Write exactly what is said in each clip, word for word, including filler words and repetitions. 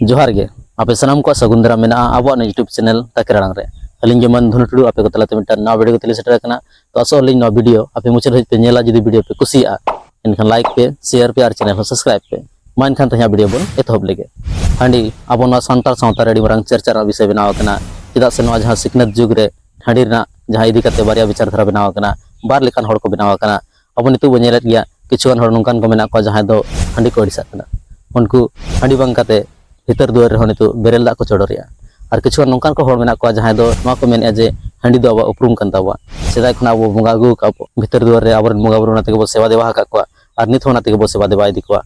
ᱡᱚᱦᱟᱨ ᱜᱮ, ᱟᱯᱮ ᱥᱟᱱᱟᱢ ᱠᱚᱣᱟᱜ ᱥᱟᱹᱜᱩᱱ ᱫᱟᱨᱟᱢ ᱢᱮᱱᱟᱜᱼᱟ ᱟᱵᱚᱣᱟᱜ ᱱᱚᱣᱟ YouTube channel ᱛᱟᱠᱮ ᱨᱟᱲᱟᱝ ᱨᱮ᱾ ᱟᱹᱞᱤᱧ ᱜᱮ ᱢᱟᱹᱱ ᱫᱷᱚᱱᱩ ᱴᱩᱰᱩ ᱟᱯᱮ ᱠᱚ ᱛᱟᱞᱟᱛᱮ ᱢᱤᱫᱴᱟᱝ ᱱᱟᱣᱟ video ᱠᱟᱛᱮ ᱞᱤᱧ ᱥᱮᱴᱮᱨ ᱟᱠᱟᱱᱟ᱾ ᱛᱚ ᱟᱥᱚᱜ ᱟᱹᱞᱤᱧ ᱱᱚᱣᱟ video ᱟᱯᱮ ᱢᱩᱪᱟᱹᱫ ᱫᱷᱟᱹᱵᱤᱡ ᱯᱮ ᱧᱮᱞᱟ, ᱡᱩᱫᱤ video ᱯᱮ ᱠᱩᱥᱤᱭᱟᱜᱼᱟ ᱮᱱᱠᱷᱟᱱ like ᱯᱮ, share ᱯᱮ ᱟᱨ channel ᱦᱚᱸ subscribe ᱯᱮ᱾ ᱢᱟ ᱮᱱᱠᱷᱟᱱ ᱛᱮᱦᱮᱧᱟᱜ video ᱵᱚᱱ ᱮᱛᱚᱦᱚᱵ ᱞᱮᱜᱮ᱾ ᱦᱟᱺᱰᱤ ᱟᱵᱚ ᱱᱚᱣᱟ ᱥᱟᱱᱛᱟᱲ ᱥᱟᱶᱛᱟ ᱨᱮ ᱟᱹᱰᱤ ᱢᱟᱨᱟᱝ ᱪᱟᱨᱪᱟ ᱨᱮᱱᱟᱜ ᱵᱤᱥᱚᱭ ᱵᱮᱱᱟᱣ ᱟᱠᱟᱱᱟ, ᱪᱮᱫᱟᱜ ᱥᱮ ᱱᱚᱣᱟ ᱡᱟᱦᱟᱸ ᱥᱤᱠᱷᱱᱟᱹᱛ ᱡᱩᱜᱽ ᱨᱮ ᱦᱟᱺᱰᱤ ᱨᱮᱱᱟᱜ ᱡᱟᱦᱟᱸ ᱤᱫᱤ ᱠᱟᱛᱮ ᱵᱟᱨᱭᱟ ᱵᱤᱪᱟᱨ ᱫᱷᱟᱨᱟ ᱵᱮᱱᱟᱣ ᱟᱠᱟᱱᱟ, ᱵᱟᱨ ᱞᱮᱠᱟᱱ ᱦᱚᱲ ᱠᱚ ᱵᱮᱱᱟᱣ ᱟᱠᱟᱱᱟ᱾ ᱟᱵᱚ ᱱᱤᱛᱚᱜ ᱵᱚᱱ ᱧᱮᱞᱮᱫ ᱜᱮᱭᱟ, ᱠᱤᱪᱷᱩᱜᱟᱱ ᱦᱚᱲ ᱱᱚᱝᱠᱟᱱ ᱠᱚ ᱢᱮᱱᱟᱜ ᱠᱚᱣᱟ ᱡᱟᱦᱟᱸᱭ ᱫᱚ ᱦᱟᱺᱰᱤ ᱠᱚ ᱟᱹᱲᱤᱥᱟᱜ ᱠᱟᱱᱟ᱾ ᱩᱱᱠᱩ ᱦᱟᱺᱰᱤ ᱵᱟᱝ ᱠᱟᱛᱮ ᱵᱷᱤᱛᱟᱹᱨ ᱫᱩᱣᱟᱹᱨ ᱨᱮᱦᱚᱸ ᱱᱤᱛᱚᱜ ᱵᱮᱨᱮᱞ ᱫᱟᱜ ᱠᱚ ᱪᱚᱰᱚᱨᱮᱜᱼᱟ᱾ ᱟᱨ ᱠᱤᱪᱷᱩᱜᱟᱱ ᱱᱚᱝᱠᱟᱱ ᱠᱚ ᱦᱚᱲ ᱢᱮᱱᱟᱜ ᱠᱚᱣᱟ ᱡᱟᱦᱟᱸᱭ ᱫᱚ ᱱᱚᱣᱟ ᱠᱚ ᱢᱮᱱᱮᱫᱼᱟ ᱡᱮ ᱦᱟᱺᱰᱤ ᱫᱚ ᱟᱵᱚᱣᱟᱜ ᱩᱯᱨᱩᱢ ᱠᱟᱱ ᱛᱟᱵᱚᱣᱟ, ᱥᱮᱫᱟᱭ ᱠᱷᱚᱱᱟᱜ ᱟᱵᱚ ᱵᱚᱸᱜᱟ ᱟᱹᱜᱩ ᱟᱠᱟᱫ ᱵᱚ, ᱵᱷᱤᱛᱟᱹᱨ ᱫᱩᱣᱟᱹᱨ ᱨᱮ ᱟᱵᱚᱨᱮᱱ ᱵᱚᱸᱜᱟ ᱵᱩᱨᱩ ᱚᱱᱟ ᱛᱮᱜᱮ ᱵᱚ ᱥᱮᱵᱟ ᱫᱮᱵᱟ ᱟᱠᱟᱫ ᱠᱚᱣᱟ ᱟᱨ ᱱᱤᱛ ᱦᱚᱸ ᱚᱱᱟ ᱛᱮᱜᱮ ᱵᱚ ᱥᱮᱵᱟ ᱫᱮᱵᱟ ᱤᱫᱤ ᱠᱚᱣᱟ᱾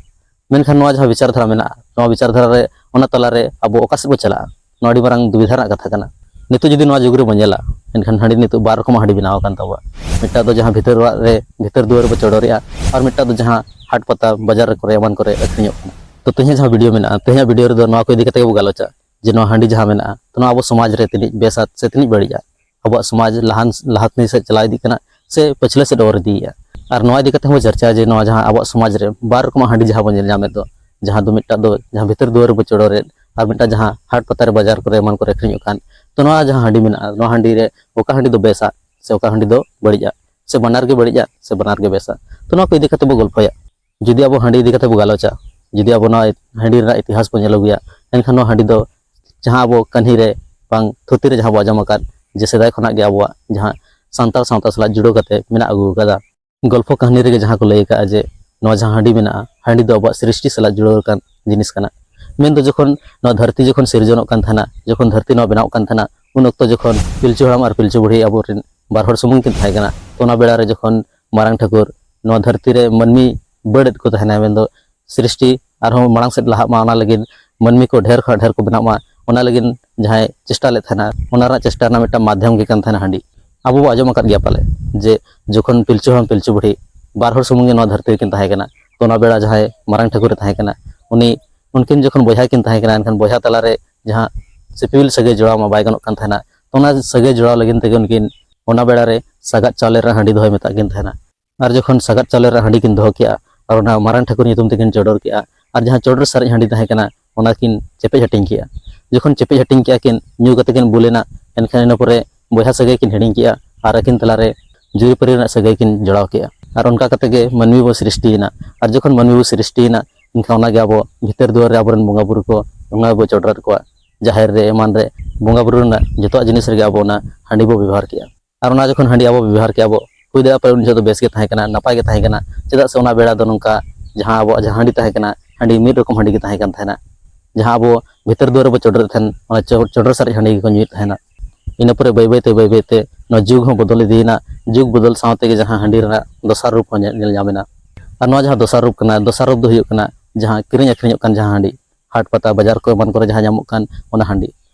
ᱢᱮᱱᱠᱷᱟᱱ ᱱᱚᱣᱟ ᱡᱟᱦᱟᱸ ᱵᱤᱪᱟᱨ ᱫᱷᱟᱨᱟ ᱢᱮᱱᱟᱜᱼᱟ, ᱱᱚᱣᱟ ᱵᱤᱪᱟᱨ ᱫᱷᱟᱨᱟ ᱨᱮ, ᱚᱱᱟ ᱛᱟᱞᱟᱨᱮ ᱟᱵᱚ ᱚᱠᱟ ᱥᱮᱫ ᱵᱚ ᱪᱟᱞᱟᱜᱼᱟ? ᱱᱚᱣᱟ ᱟᱹᱰᱤ ᱢᱟᱨᱟᱝ ᱫᱩᱵᱤᱫᱷᱟ ᱨᱮᱱᱟᱜ ᱠᱟᱛᱷᱟ ᱠᱟᱱᱟ᱾ ᱱᱤᱛᱚᱜ ᱡᱩᱫᱤ ᱱᱚᱣᱟ ᱡᱩᱜᱽ ᱨᱮᱵᱚᱱ ᱧᱮᱞᱟ, ᱮᱱᱠᱷᱟᱱ ᱦᱟᱺᱰᱤ ᱱᱤᱛᱚᱜ ᱵᱟᱨ ᱨᱚᱠᱚᱢᱟᱜ ᱦᱟᱺᱰᱤ ᱵᱮᱱᱟᱣ ᱟᱠᱟᱱ ᱛᱟᱵᱚᱣᱟ᱾ ᱢᱤᱫᱴᱟᱝ ᱫᱚ ᱡᱟᱦᱟᱸ ᱵᱷᱤᱛᱟᱹᱨ ᱚᱲᱟᱜ ᱨᱮ, ᱵᱷᱤᱛᱟᱹᱨ ᱫᱩᱣᱟᱹᱨ ᱨᱮᱵᱚ ᱪᱚᱰᱚᱨᱮᱜᱼᱟ, ᱟᱨ ᱢᱤᱫᱴᱟᱝ ᱫᱚ ᱡᱟᱦᱟᱸ ᱦᱟᱴ ᱯᱟᱛᱟ ᱵᱟᱡᱟᱨ ᱠᱚᱨᱮ ᱮᱢᱟᱱ ᱠᱚᱨᱮ ᱟᱹᱠᱷᱨᱤᱧᱚᱜ ᱠᱟᱱᱟ᱾ ᱛᱚ ᱛᱮᱦᱮᱧᱟᱜ ᱡᱟᱦᱟᱸ video ᱢᱮᱱᱟᱜᱼᱟ, ᱛᱮᱦᱮᱧᱟᱜ video ᱨᱮᱫᱚ ᱱᱚᱣᱟ ᱠᱚ ᱤᱫᱤ ᱠᱟᱛᱮ ᱜᱮᱵᱚ ᱜᱟᱞᱚᱪᱟ, ᱡᱮ ᱱᱚᱣᱟ ᱦᱟᱺᱰᱤ ᱡᱟᱦᱟᱸ ᱢᱮᱱᱟᱜᱼᱟ, ᱛᱚ ᱱᱚᱣᱟ ᱟᱵᱚ ᱥᱚᱢᱟᱡᱽ ᱨᱮ ᱛᱤᱱᱟᱹᱜ ᱵᱮᱥᱟ ᱥᱮ ᱛᱤᱱᱟᱹᱜ ᱵᱟᱹᱲᱤᱡᱼᱟ, ᱟᱵᱚᱣᱟᱜ ᱥᱚᱢᱟᱡᱽ ᱞᱟᱦᱟᱱ-, ᱞᱟᱦᱟᱱᱛᱤ ᱥᱮᱫ ᱪᱟᱞᱟᱣ ᱤᱫᱤᱜ ᱠᱟᱱᱟ ᱥᱮ ᱯᱟᱹᱪᱷᱞᱟᱹ ᱥᱮᱫ ᱚᱨ ᱤᱫᱤᱭᱮᱜᱼᱟ᱾ ᱟᱨ ᱱᱚᱣᱟ ᱤᱫᱤ ᱠᱟᱛᱮ ᱦᱚᱸ ᱪᱟᱨᱪᱟ, ᱡᱮ ᱱᱚᱣᱟ ᱡᱟᱦᱟᱸ ᱟᱵᱚᱣᱟᱜ ᱥᱚᱢᱟᱡᱽ ᱨᱮ ᱵᱟᱨ ᱨᱚᱠᱚᱢᱟᱜ ᱦᱟᱺᱰᱤ ᱡᱟᱦᱟᱸ ᱵᱚᱱ ᱧᱮᱞ ᱧᱟᱢᱮᱫ ᱫᱚ, ᱡᱟᱦᱟᱸ ᱫᱚ ᱢᱤᱫᱴᱟᱝ ᱫᱚ ᱡᱟᱦᱟᱸ ᱵᱷᱤᱛᱟᱹᱨ ᱫᱩᱣᱟᱹᱨ ᱨᱮᱵᱚ ᱪᱚᱰᱚᱨᱮᱫ, ᱟᱨ ᱢᱤᱫᱴᱟᱝ ᱡᱟᱦᱟᱸ ᱦᱟᱴ ᱯᱟᱛᱟ ᱨᱮ ᱵᱟᱡᱟᱨ ᱠᱚᱨᱮ ᱮᱢᱟᱱ ᱠᱚᱨᱮ ᱟᱹᱠᱷᱨᱤᱧᱚᱜ ᱠᱟᱱ, ᱛᱚ ᱱᱚᱣᱟ ᱡᱟᱦᱟᱸ ᱦᱟᱺᱰᱤ ᱢᱮᱱᱟᱜᱼᱟ, ᱱᱚᱣᱟ ᱦᱟᱺᱰᱤ ᱨᱮ ᱚᱠᱟ ᱦᱟᱺᱰᱤ ᱫᱚ ᱵᱮᱥᱟ ᱥᱮ ᱚᱠᱟ ᱦᱟᱺᱰᱤ ᱫᱚ ᱵᱟᱹᱲᱤᱡᱼᱟ, ᱥᱮ ᱵᱟᱱᱟᱨ ᱜᱮ ᱵᱟᱹᱲᱤᱡᱼᱟ ᱥᱮ ᱵᱟᱱᱟᱨ ᱜᱮ ᱵᱮᱥᱟ, ᱛᱚ ᱱᱚᱣᱟ ᱠᱚ ᱤᱫᱤ ᱠᱟᱛᱮ ᱵᱚ ᱜᱚᱞᱯᱷᱚᱭᱟ᱾ ᱡᱩᱫᱤ ᱟᱵᱚ ᱦᱟᱺᱰᱤ ᱤᱫᱤ ᱠᱟᱛᱮ ᱵᱚ ᱜᱟᱞᱚᱪᱟ, ᱡᱩᱫᱤ ᱟᱵᱚ ᱱᱚᱣᱟ ᱦᱟᱺᱰᱤ ᱨᱮᱱᱟᱜ ᱤᱛᱤᱦᱟᱥ ᱵᱚ ᱧᱮᱞ ᱟᱹᱜᱩᱭᱟ, ᱮᱱᱠᱷᱟᱱ ᱱᱚᱣᱟ ᱦᱟᱺᱰᱤ ᱫᱚ ᱡᱟᱦᱟᱸ ᱟᱵᱚ ᱠᱟᱹᱦᱱᱤ ᱨᱮ ᱵᱟᱝ ᱛᱷᱩᱛᱤ ᱨᱮ ᱡᱟᱦᱟᱸ ᱵᱚ ᱟᱸᱡᱚᱢ ᱟᱠᱟᱫ, ᱡᱮ ᱥᱮᱫᱟᱭ ᱠᱷᱚᱱᱟᱜ ᱜᱮ ᱟᱵᱚᱣᱟᱜ ᱡᱟᱦᱟᱸ ᱥᱟᱱᱛᱟᱲ ᱥᱟᱶᱛᱟ ᱥᱟᱞᱟᱜ ᱡᱩᱲᱟᱹᱣ ᱠᱟᱛᱮ ᱢᱮᱱᱟᱜ ᱟᱹᱜᱩ ᱟᱠᱟᱫᱟ, ᱜᱚᱞᱯᱷᱚ ᱠᱟᱹᱦᱱᱤ ᱨᱮᱜᱮ ᱡᱟᱦᱟᱸ ᱠᱚ ᱞᱟᱹᱭ ᱟᱠᱟᱫᱼᱟ ᱡᱮ ᱱᱚᱣᱟ ᱡᱟᱦᱟᱸ ᱦᱟᱺᱰᱤ ᱢᱮᱱᱟᱜᱼᱟ, ᱦᱟᱺᱰᱤ ᱫᱚ ᱟᱵᱚᱣᱟᱜ ᱥᱨᱤᱥᱴᱤ ᱥᱟᱞᱟᱜ ᱡᱩᱲᱟᱹᱣ ᱟᱠᱟᱱ ᱡᱤᱱᱤᱥ ᱠᱟᱱᱟ᱾ ᱢᱮᱱᱫᱚ ᱡᱚᱠᱷᱚᱱ ᱱᱚᱣᱟ ᱫᱷᱟᱹᱨᱛᱤ ᱡᱚᱠᱷᱚᱱ ᱥᱤᱨᱡᱚᱱᱚᱜ ᱠᱟᱱ ᱛᱟᱦᱮᱱᱟ, ᱡᱚᱠᱷᱚᱱ ᱫᱷᱟᱹᱨᱛᱤ ᱱᱚᱣᱟ ᱵᱮᱱᱟᱣᱚᱜ ᱠᱟᱱ ᱛᱟᱦᱮᱱᱟ, ᱩᱱ ᱚᱠᱛᱚ ᱡᱚᱠᱷᱚᱱ ᱯᱤᱞᱪᱩ ᱦᱟᱲᱟᱢ ᱟᱨ ᱯᱤᱞᱪᱩ ᱵᱩᱲᱦᱤ ᱟᱵᱚᱨᱮᱱ ᱵᱟᱨ ᱦᱚᱲ ᱥᱩᱢᱩᱝ ᱠᱤᱱ ᱛᱟᱦᱮᱸ ᱠᱟᱱᱟ, ᱛᱚ ᱚᱱᱟ ᱵᱮᱲᱟ ᱨᱮ ᱡᱚᱠᱷᱚᱱ ᱢᱟᱨᱟᱝ ᱴᱷᱟᱹᱠᱩᱨ ᱱᱚᱣᱟ ᱫᱷᱟᱹᱨᱛᱤ ᱨᱮ ᱢᱟᱹᱱᱢᱤ ᱵᱟᱹᱰ ᱮᱫ ᱠᱚ ᱛᱟᱦᱮᱱᱟ, ᱢᱮᱱᱫᱚ ᱥᱨᱤᱥᱴᱤ ᱟᱨᱦᱚᱸ ᱢᱟᱲᱟᱝ ᱥᱮᱫ ᱞᱟᱦᱟᱜ ᱢᱟ, ᱚᱱᱟ ᱞᱟᱹᱜᱤᱫ ᱢᱟᱹᱱᱢᱤ ᱠᱚ ᱰᱷᱮᱨ ᱠᱷᱚᱱ ᱰᱷᱮᱨ ᱠᱚ ᱵᱮᱱᱟᱜ ᱢᱟ, ᱚᱱᱟ ᱞᱟᱹᱜᱤᱫ ᱡᱟᱦᱟᱸᱭ ᱪᱮᱥᱴᱟ ᱞᱮᱫ ᱛᱟᱦᱮᱱᱟ, ᱚᱱᱟ ᱨᱮᱱᱟᱜ ᱪᱮᱥᱴᱟ ᱨᱮᱱᱟᱜ ᱢᱤᱫᱴᱟᱝ ᱢᱟᱫᱽᱫᱷᱚᱢ ᱜᱮ ᱠᱟᱱ ᱛᱟᱦᱮᱱᱟ ᱦᱟᱺᱰᱤ᱾ ᱟᱵᱚ ᱵᱚ ᱟᱸᱡᱚᱢ ᱟᱠᱟᱫ ᱜᱮᱭᱟ ᱯᱟᱞᱮ, ᱡᱮ ᱡᱚᱠᱷᱚᱱ ᱯᱤᱞᱪᱩ ᱦᱟᱲᱟᱢ ᱯᱤᱞᱪᱩ ᱵᱩᱲᱦᱤ ᱵᱟᱨ ᱦᱚᱲ ᱥᱩᱢᱩᱝ ᱜᱮ ᱱᱚᱣᱟ ᱫᱷᱟᱹᱨᱛᱤ ᱨᱮᱠᱤᱱ ᱛᱟᱦᱮᱸ ᱠᱟᱱᱟ, ᱛᱚ ᱚᱱᱟ ᱵᱮᱲᱟ ᱡᱟᱦᱟᱸᱭ ᱢᱟᱨᱟᱝ ᱴᱷᱟᱹᱠᱩᱨ ᱮ ᱛᱟᱦᱮᱸ ᱠᱟᱱᱟ, ᱩᱱᱤ, ᱩᱱᱠᱤᱱ ᱡᱚᱠᱷᱚᱱ ᱵᱚᱭᱦᱟ ᱠᱤᱱ ᱛᱟᱦᱮᱸ ᱠᱟᱱᱟ, ᱮᱱᱠᱷᱟᱱ ᱵᱚᱭᱦᱟ ᱛᱟᱞᱟᱨᱮ ᱡᱟᱦᱟᱸ ᱥᱤᱯᱤᱵᱤᱞ ᱥᱟᱹᱜᱟᱹᱭ ᱡᱚᱲᱟᱣ ᱢᱟ ᱵᱟᱭ ᱜᱟᱱᱚᱜ ᱠᱟᱱ ᱛᱟᱦᱮᱱᱟ, ᱛᱚ ᱚᱱᱟ ᱥᱟᱹᱜᱟᱹᱭ ᱡᱚᱲᱟᱣ ᱞᱟᱹᱜᱤᱫ ᱛᱮᱜᱮ ᱩᱱᱠᱤᱱ ᱚᱱᱟ ᱵᱮᱲᱟ ᱨᱮ ᱥᱟᱜᱟᱫ ᱪᱟᱣᱞᱮ ᱨᱮ ᱦᱟᱺᱰᱤ ᱫᱚᱦᱚᱭ ᱢᱮᱛᱟᱜ ᱠᱤᱱ ᱛᱟᱦᱮᱱᱟ᱾ ᱟᱨ ᱡᱚᱠᱷᱚᱱ ᱥᱟᱜᱟᱫ ᱪᱟᱣᱞᱮ ᱨᱮ ᱦᱟᱺᱰᱤ ᱠᱤᱱ ᱫᱚᱦᱚ ᱠᱮᱜᱼᱟ ᱟᱨ ᱚᱱᱟ ᱢᱟᱨᱟᱝ ᱴᱷᱟᱹᱠᱩᱨ ᱧᱩᱛᱩᱢ ᱛᱮᱠᱤᱱ ᱪᱚᱰᱚᱨ ᱠᱮᱜᱼᱟ, ᱟᱨ ᱡᱟᱦᱟᱸ ᱪᱚᱰᱚᱨ ᱥᱟᱨᱮᱡ ᱦᱟᱺᱰᱤ ᱛᱟᱦᱮᱸ ᱠᱟᱱᱟ, ᱚᱱᱟ ᱠᱤᱱ ᱪᱮᱯᱮᱡ ᱦᱟᱹᱴᱤᱧ ᱠᱮᱜᱼᱟ᱾ ᱡᱚᱠᱷᱚᱱ ᱪᱮᱯᱮᱡ ᱦᱟᱹᱴᱤᱧ ᱠᱮᱜᱼᱟ ᱠᱤᱱ, ᱧᱩ ᱠᱟᱛᱮ ᱠᱤᱱ ᱵᱩᱞ ᱮᱱᱟ, ᱮᱱᱠᱷᱟᱱ ᱤᱱᱟᱹ ᱯᱚᱨᱮ ᱵᱚᱭᱦᱟ ᱥᱟᱹᱜᱟᱹᱭ ᱠᱤᱱ ᱦᱤᱲᱤᱧ ᱠᱮᱜᱼᱟ ᱟᱨ ᱟᱹᱠᱤᱱ ᱛᱟᱞᱟᱨᱮ ᱡᱩᱨᱤᱯᱟᱹᱨᱤ ᱨᱮᱱᱟᱜ ᱥᱟᱹᱜᱟᱹᱭ ᱠᱤᱱ ᱡᱚᱲᱟᱣ ᱠᱮᱜᱼᱟ᱾ ᱟᱨ ᱚᱱᱠᱟ ᱠᱟᱛᱮ ᱜᱮ ᱢᱟᱹᱱᱢᱤ ᱵᱚ ᱥᱨᱤᱥᱴᱤᱭᱮᱱᱟ᱾ ᱟᱨ ᱡᱚᱠᱷᱚᱱ ᱢᱟᱹᱱᱢᱤ ᱵᱚ ᱥᱨᱤᱥᱴᱤᱭᱮᱱᱟ, ᱮᱱᱠᱷᱟᱱ ᱚᱱᱟᱜᱮ ᱟᱵᱚ ᱵᱷᱤᱛᱟᱹᱨ ᱫᱩᱣᱟᱹᱨ ᱨᱮ ᱟᱵᱚᱨᱮᱱ ᱵᱚᱸᱜᱟ ᱵᱩᱨᱩ ᱠᱚ, ᱵᱚᱸᱜᱟ ᱵᱚ ᱪᱚᱰᱚᱨᱮᱫ ᱠᱚᱣᱟ᱾ ᱡᱟᱦᱮᱨ ᱨᱮ ᱮᱢᱟᱱ ᱨᱮ ᱵᱚᱸᱜᱟ ᱵᱩᱨᱩ ᱨᱮᱱᱟᱜ ᱡᱚᱛᱚᱣᱟᱜ ᱡᱤᱱᱤᱥ ᱨᱮᱜᱮ ᱟᱵᱚ ᱚᱱᱟ ᱦᱟᱺᱰᱤ ᱵᱚ ᱵᱮᱵᱚᱦᱟᱨ ᱠᱮᱜᱼᱟ᱾ ᱟᱨ ᱚᱱᱟ ᱡᱚᱠᱷᱚᱱ ᱦᱟᱺᱰᱤ ᱟᱵᱚ ᱵᱮᱵᱚᱦᱟᱨ ᱠᱮᱜᱼᱟ ᱵᱚ, ᱦᱩᱭ ᱫᱟᱲᱮᱭᱟᱜᱼᱟ ᱯᱟᱞᱮ ᱩᱱ ᱡᱚᱦᱚᱜ ᱫᱚ ᱵᱮᱥ ᱜᱮ ᱛᱟᱦᱮᱸ ᱠᱟᱱᱟ, ᱱᱟᱯᱟᱭ ᱜᱮ ᱛᱟᱦᱮᱸ ᱠᱟᱱᱟ᱾ ᱪᱮᱫᱟᱜ ᱥᱮ ᱚᱱᱟ ᱵᱮᱲᱟ ᱫᱚ ᱱᱚᱝᱠᱟ ᱡᱟᱦᱟᱸ ᱟᱵᱚᱣᱟᱜ ᱡᱟᱦᱟᱸ ᱦᱟᱺᱰᱤ ᱛᱟᱦᱮᱸ ᱠᱟᱱᱟ, ᱦᱟᱺᱰᱤ ᱢᱤᱫ ᱨᱚᱠᱚᱢ ᱦᱟᱺᱰᱤ ᱜᱮ ᱛᱟᱦᱮᱸ ᱠᱟᱱ ᱛᱟᱦᱮᱱᱟ᱾ ᱡᱟᱦᱟᱸ ᱟᱵᱚ ᱵᱷᱤᱛᱟᱹᱨ ᱫᱩᱣᱟᱹᱨ ᱨᱮᱵᱚ ᱪᱚᱰᱚᱨᱮᱫ ᱛᱟᱦᱮᱱ, ᱚᱱᱟ ᱪᱚ-, ᱪᱚᱰᱚᱨ ᱥᱟᱨᱮᱡ ᱦᱟᱺᱰᱤ ᱜᱮᱠᱚ ᱧᱩᱭᱮᱫ ᱛᱟᱦᱮᱱᱟ᱾ ᱤᱱᱟᱹ ᱯᱚᱨᱮ ᱵᱟᱹᱭ ᱵᱟᱹᱭ ᱛᱮ, ᱵᱟᱹᱭ ᱵᱟᱹᱭ ᱛᱮ ᱱᱚᱣᱟ ᱡᱩᱜᱽ ᱦᱚᱸ ᱵᱚᱫᱚᱞ ᱤᱫᱤᱭᱮᱱᱟ᱾ ᱡᱩᱜᱽ ᱵᱚᱫᱚᱞ ᱥᱟᱶ ᱛᱮᱜᱮ ᱡᱟᱦᱟᱸ ᱦᱟᱺᱰᱤ ᱨᱮᱱᱟᱜ ᱫᱚᱥᱟᱨ ᱨᱩᱯ ᱦᱚᱸ ᱧᱮᱞ, ᱧᱮᱞ ᱧᱟᱢ ᱮᱱᱟ᱾ ᱟᱨ ᱱᱚᱣᱟ ᱡᱟᱦᱟᱸ ᱫᱚᱥᱟᱨ ᱨᱩᱯ ᱠᱟᱱᱟ, ᱫᱚᱥᱟᱨ ᱨᱩᱯ ᱫᱚ ᱦᱩᱭᱩᱜ ᱠᱟᱱᱟ ᱡᱟᱦᱟᱸ ᱠᱤᱨᱤᱧ ᱟᱹᱠᱷᱨᱤᱧᱚᱜ ᱠᱟᱱ ᱡᱟᱦᱟᱸ ᱦᱟᱺᱰᱤ, ᱦᱟᱴ ᱯᱟᱛᱟ ᱵᱟᱡᱟᱨ ᱠᱚ ᱮᱢᱟᱱ ᱠᱚᱨᱮ ᱡᱟᱦᱟᱸ ᱧᱟᱢᱚᱜ ᱠᱟᱱ ᱚᱱᱟ ᱦᱟᱺᱰᱤ᱾